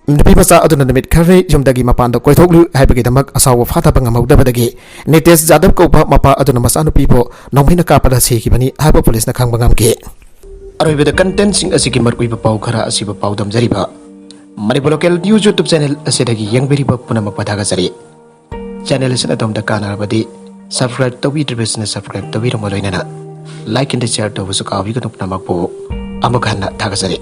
ꯅꯨꯄꯤ ꯃꯆꯥ ꯑꯗꯨꯅ ꯅꯨꯃꯤꯠ ꯈꯔꯅꯤ ꯌꯨꯝꯗꯒꯤ ꯃꯄꯥꯟꯗ ꯀꯣꯏꯊꯣꯛꯂꯨ ꯍꯥꯏꯕꯒꯤꯗꯃꯛ ꯑꯁꯥꯎꯕ ꯐꯥꯊꯕ ꯉꯝꯍꯧꯗꯕꯗꯒꯤ ꯅꯤꯇꯦꯁ ꯌꯥꯗꯕ ꯀꯧꯕ ꯃꯄꯥ ꯑꯗꯨꯅ ꯃꯆꯥꯅꯨꯄꯤꯕꯨ ꯅꯣꯡꯃꯩꯅ ꯀꯥꯞꯄꯗ ꯁꯤꯈꯤꯕꯅꯤ ꯍꯥꯏꯕ ꯄꯨꯂꯤꯁꯅ ꯈꯪꯕ ꯉꯝꯈꯤ꯫ ꯑꯔꯣꯏꯕꯗ ꯀꯟꯇꯦꯟꯁꯤꯡ ꯑꯁꯤꯒꯤ ꯃꯔꯨꯑꯣꯏꯕ ꯄꯥꯎ ꯈꯔ ꯑꯁꯤꯕꯨ ꯄꯥꯎꯗꯝꯖꯔꯤꯕ Manipur local news YouTube channel ꯑꯁꯤꯗꯒꯤ ꯌꯦꯡꯕꯤꯔꯤꯕ ꯄꯨꯝꯅꯃꯛꯄꯨ ꯊꯥꯒꯠꯆꯔꯤ꯫ ꯆꯦꯅꯦꯜ ꯑꯁꯤꯅ ꯑꯗꯣꯝꯗ ꯀꯥꯟꯅꯔꯕꯗꯤ subscribe ꯇꯧꯕꯤꯗ꯭ꯔꯤꯕꯁꯤꯡꯅ subscribe ꯇꯧꯕꯤꯔꯝꯕ ꯂꯣꯏꯅꯅ like and share ꯇꯧꯕꯁꯨ ꯀꯥꯎꯕꯤꯒꯅꯨ꯫ ꯄꯨꯝꯅꯃꯛꯄꯨ ꯑꯃꯨꯛ ꯍꯟꯅ ꯊꯥꯒꯠꯆꯔꯤ꯫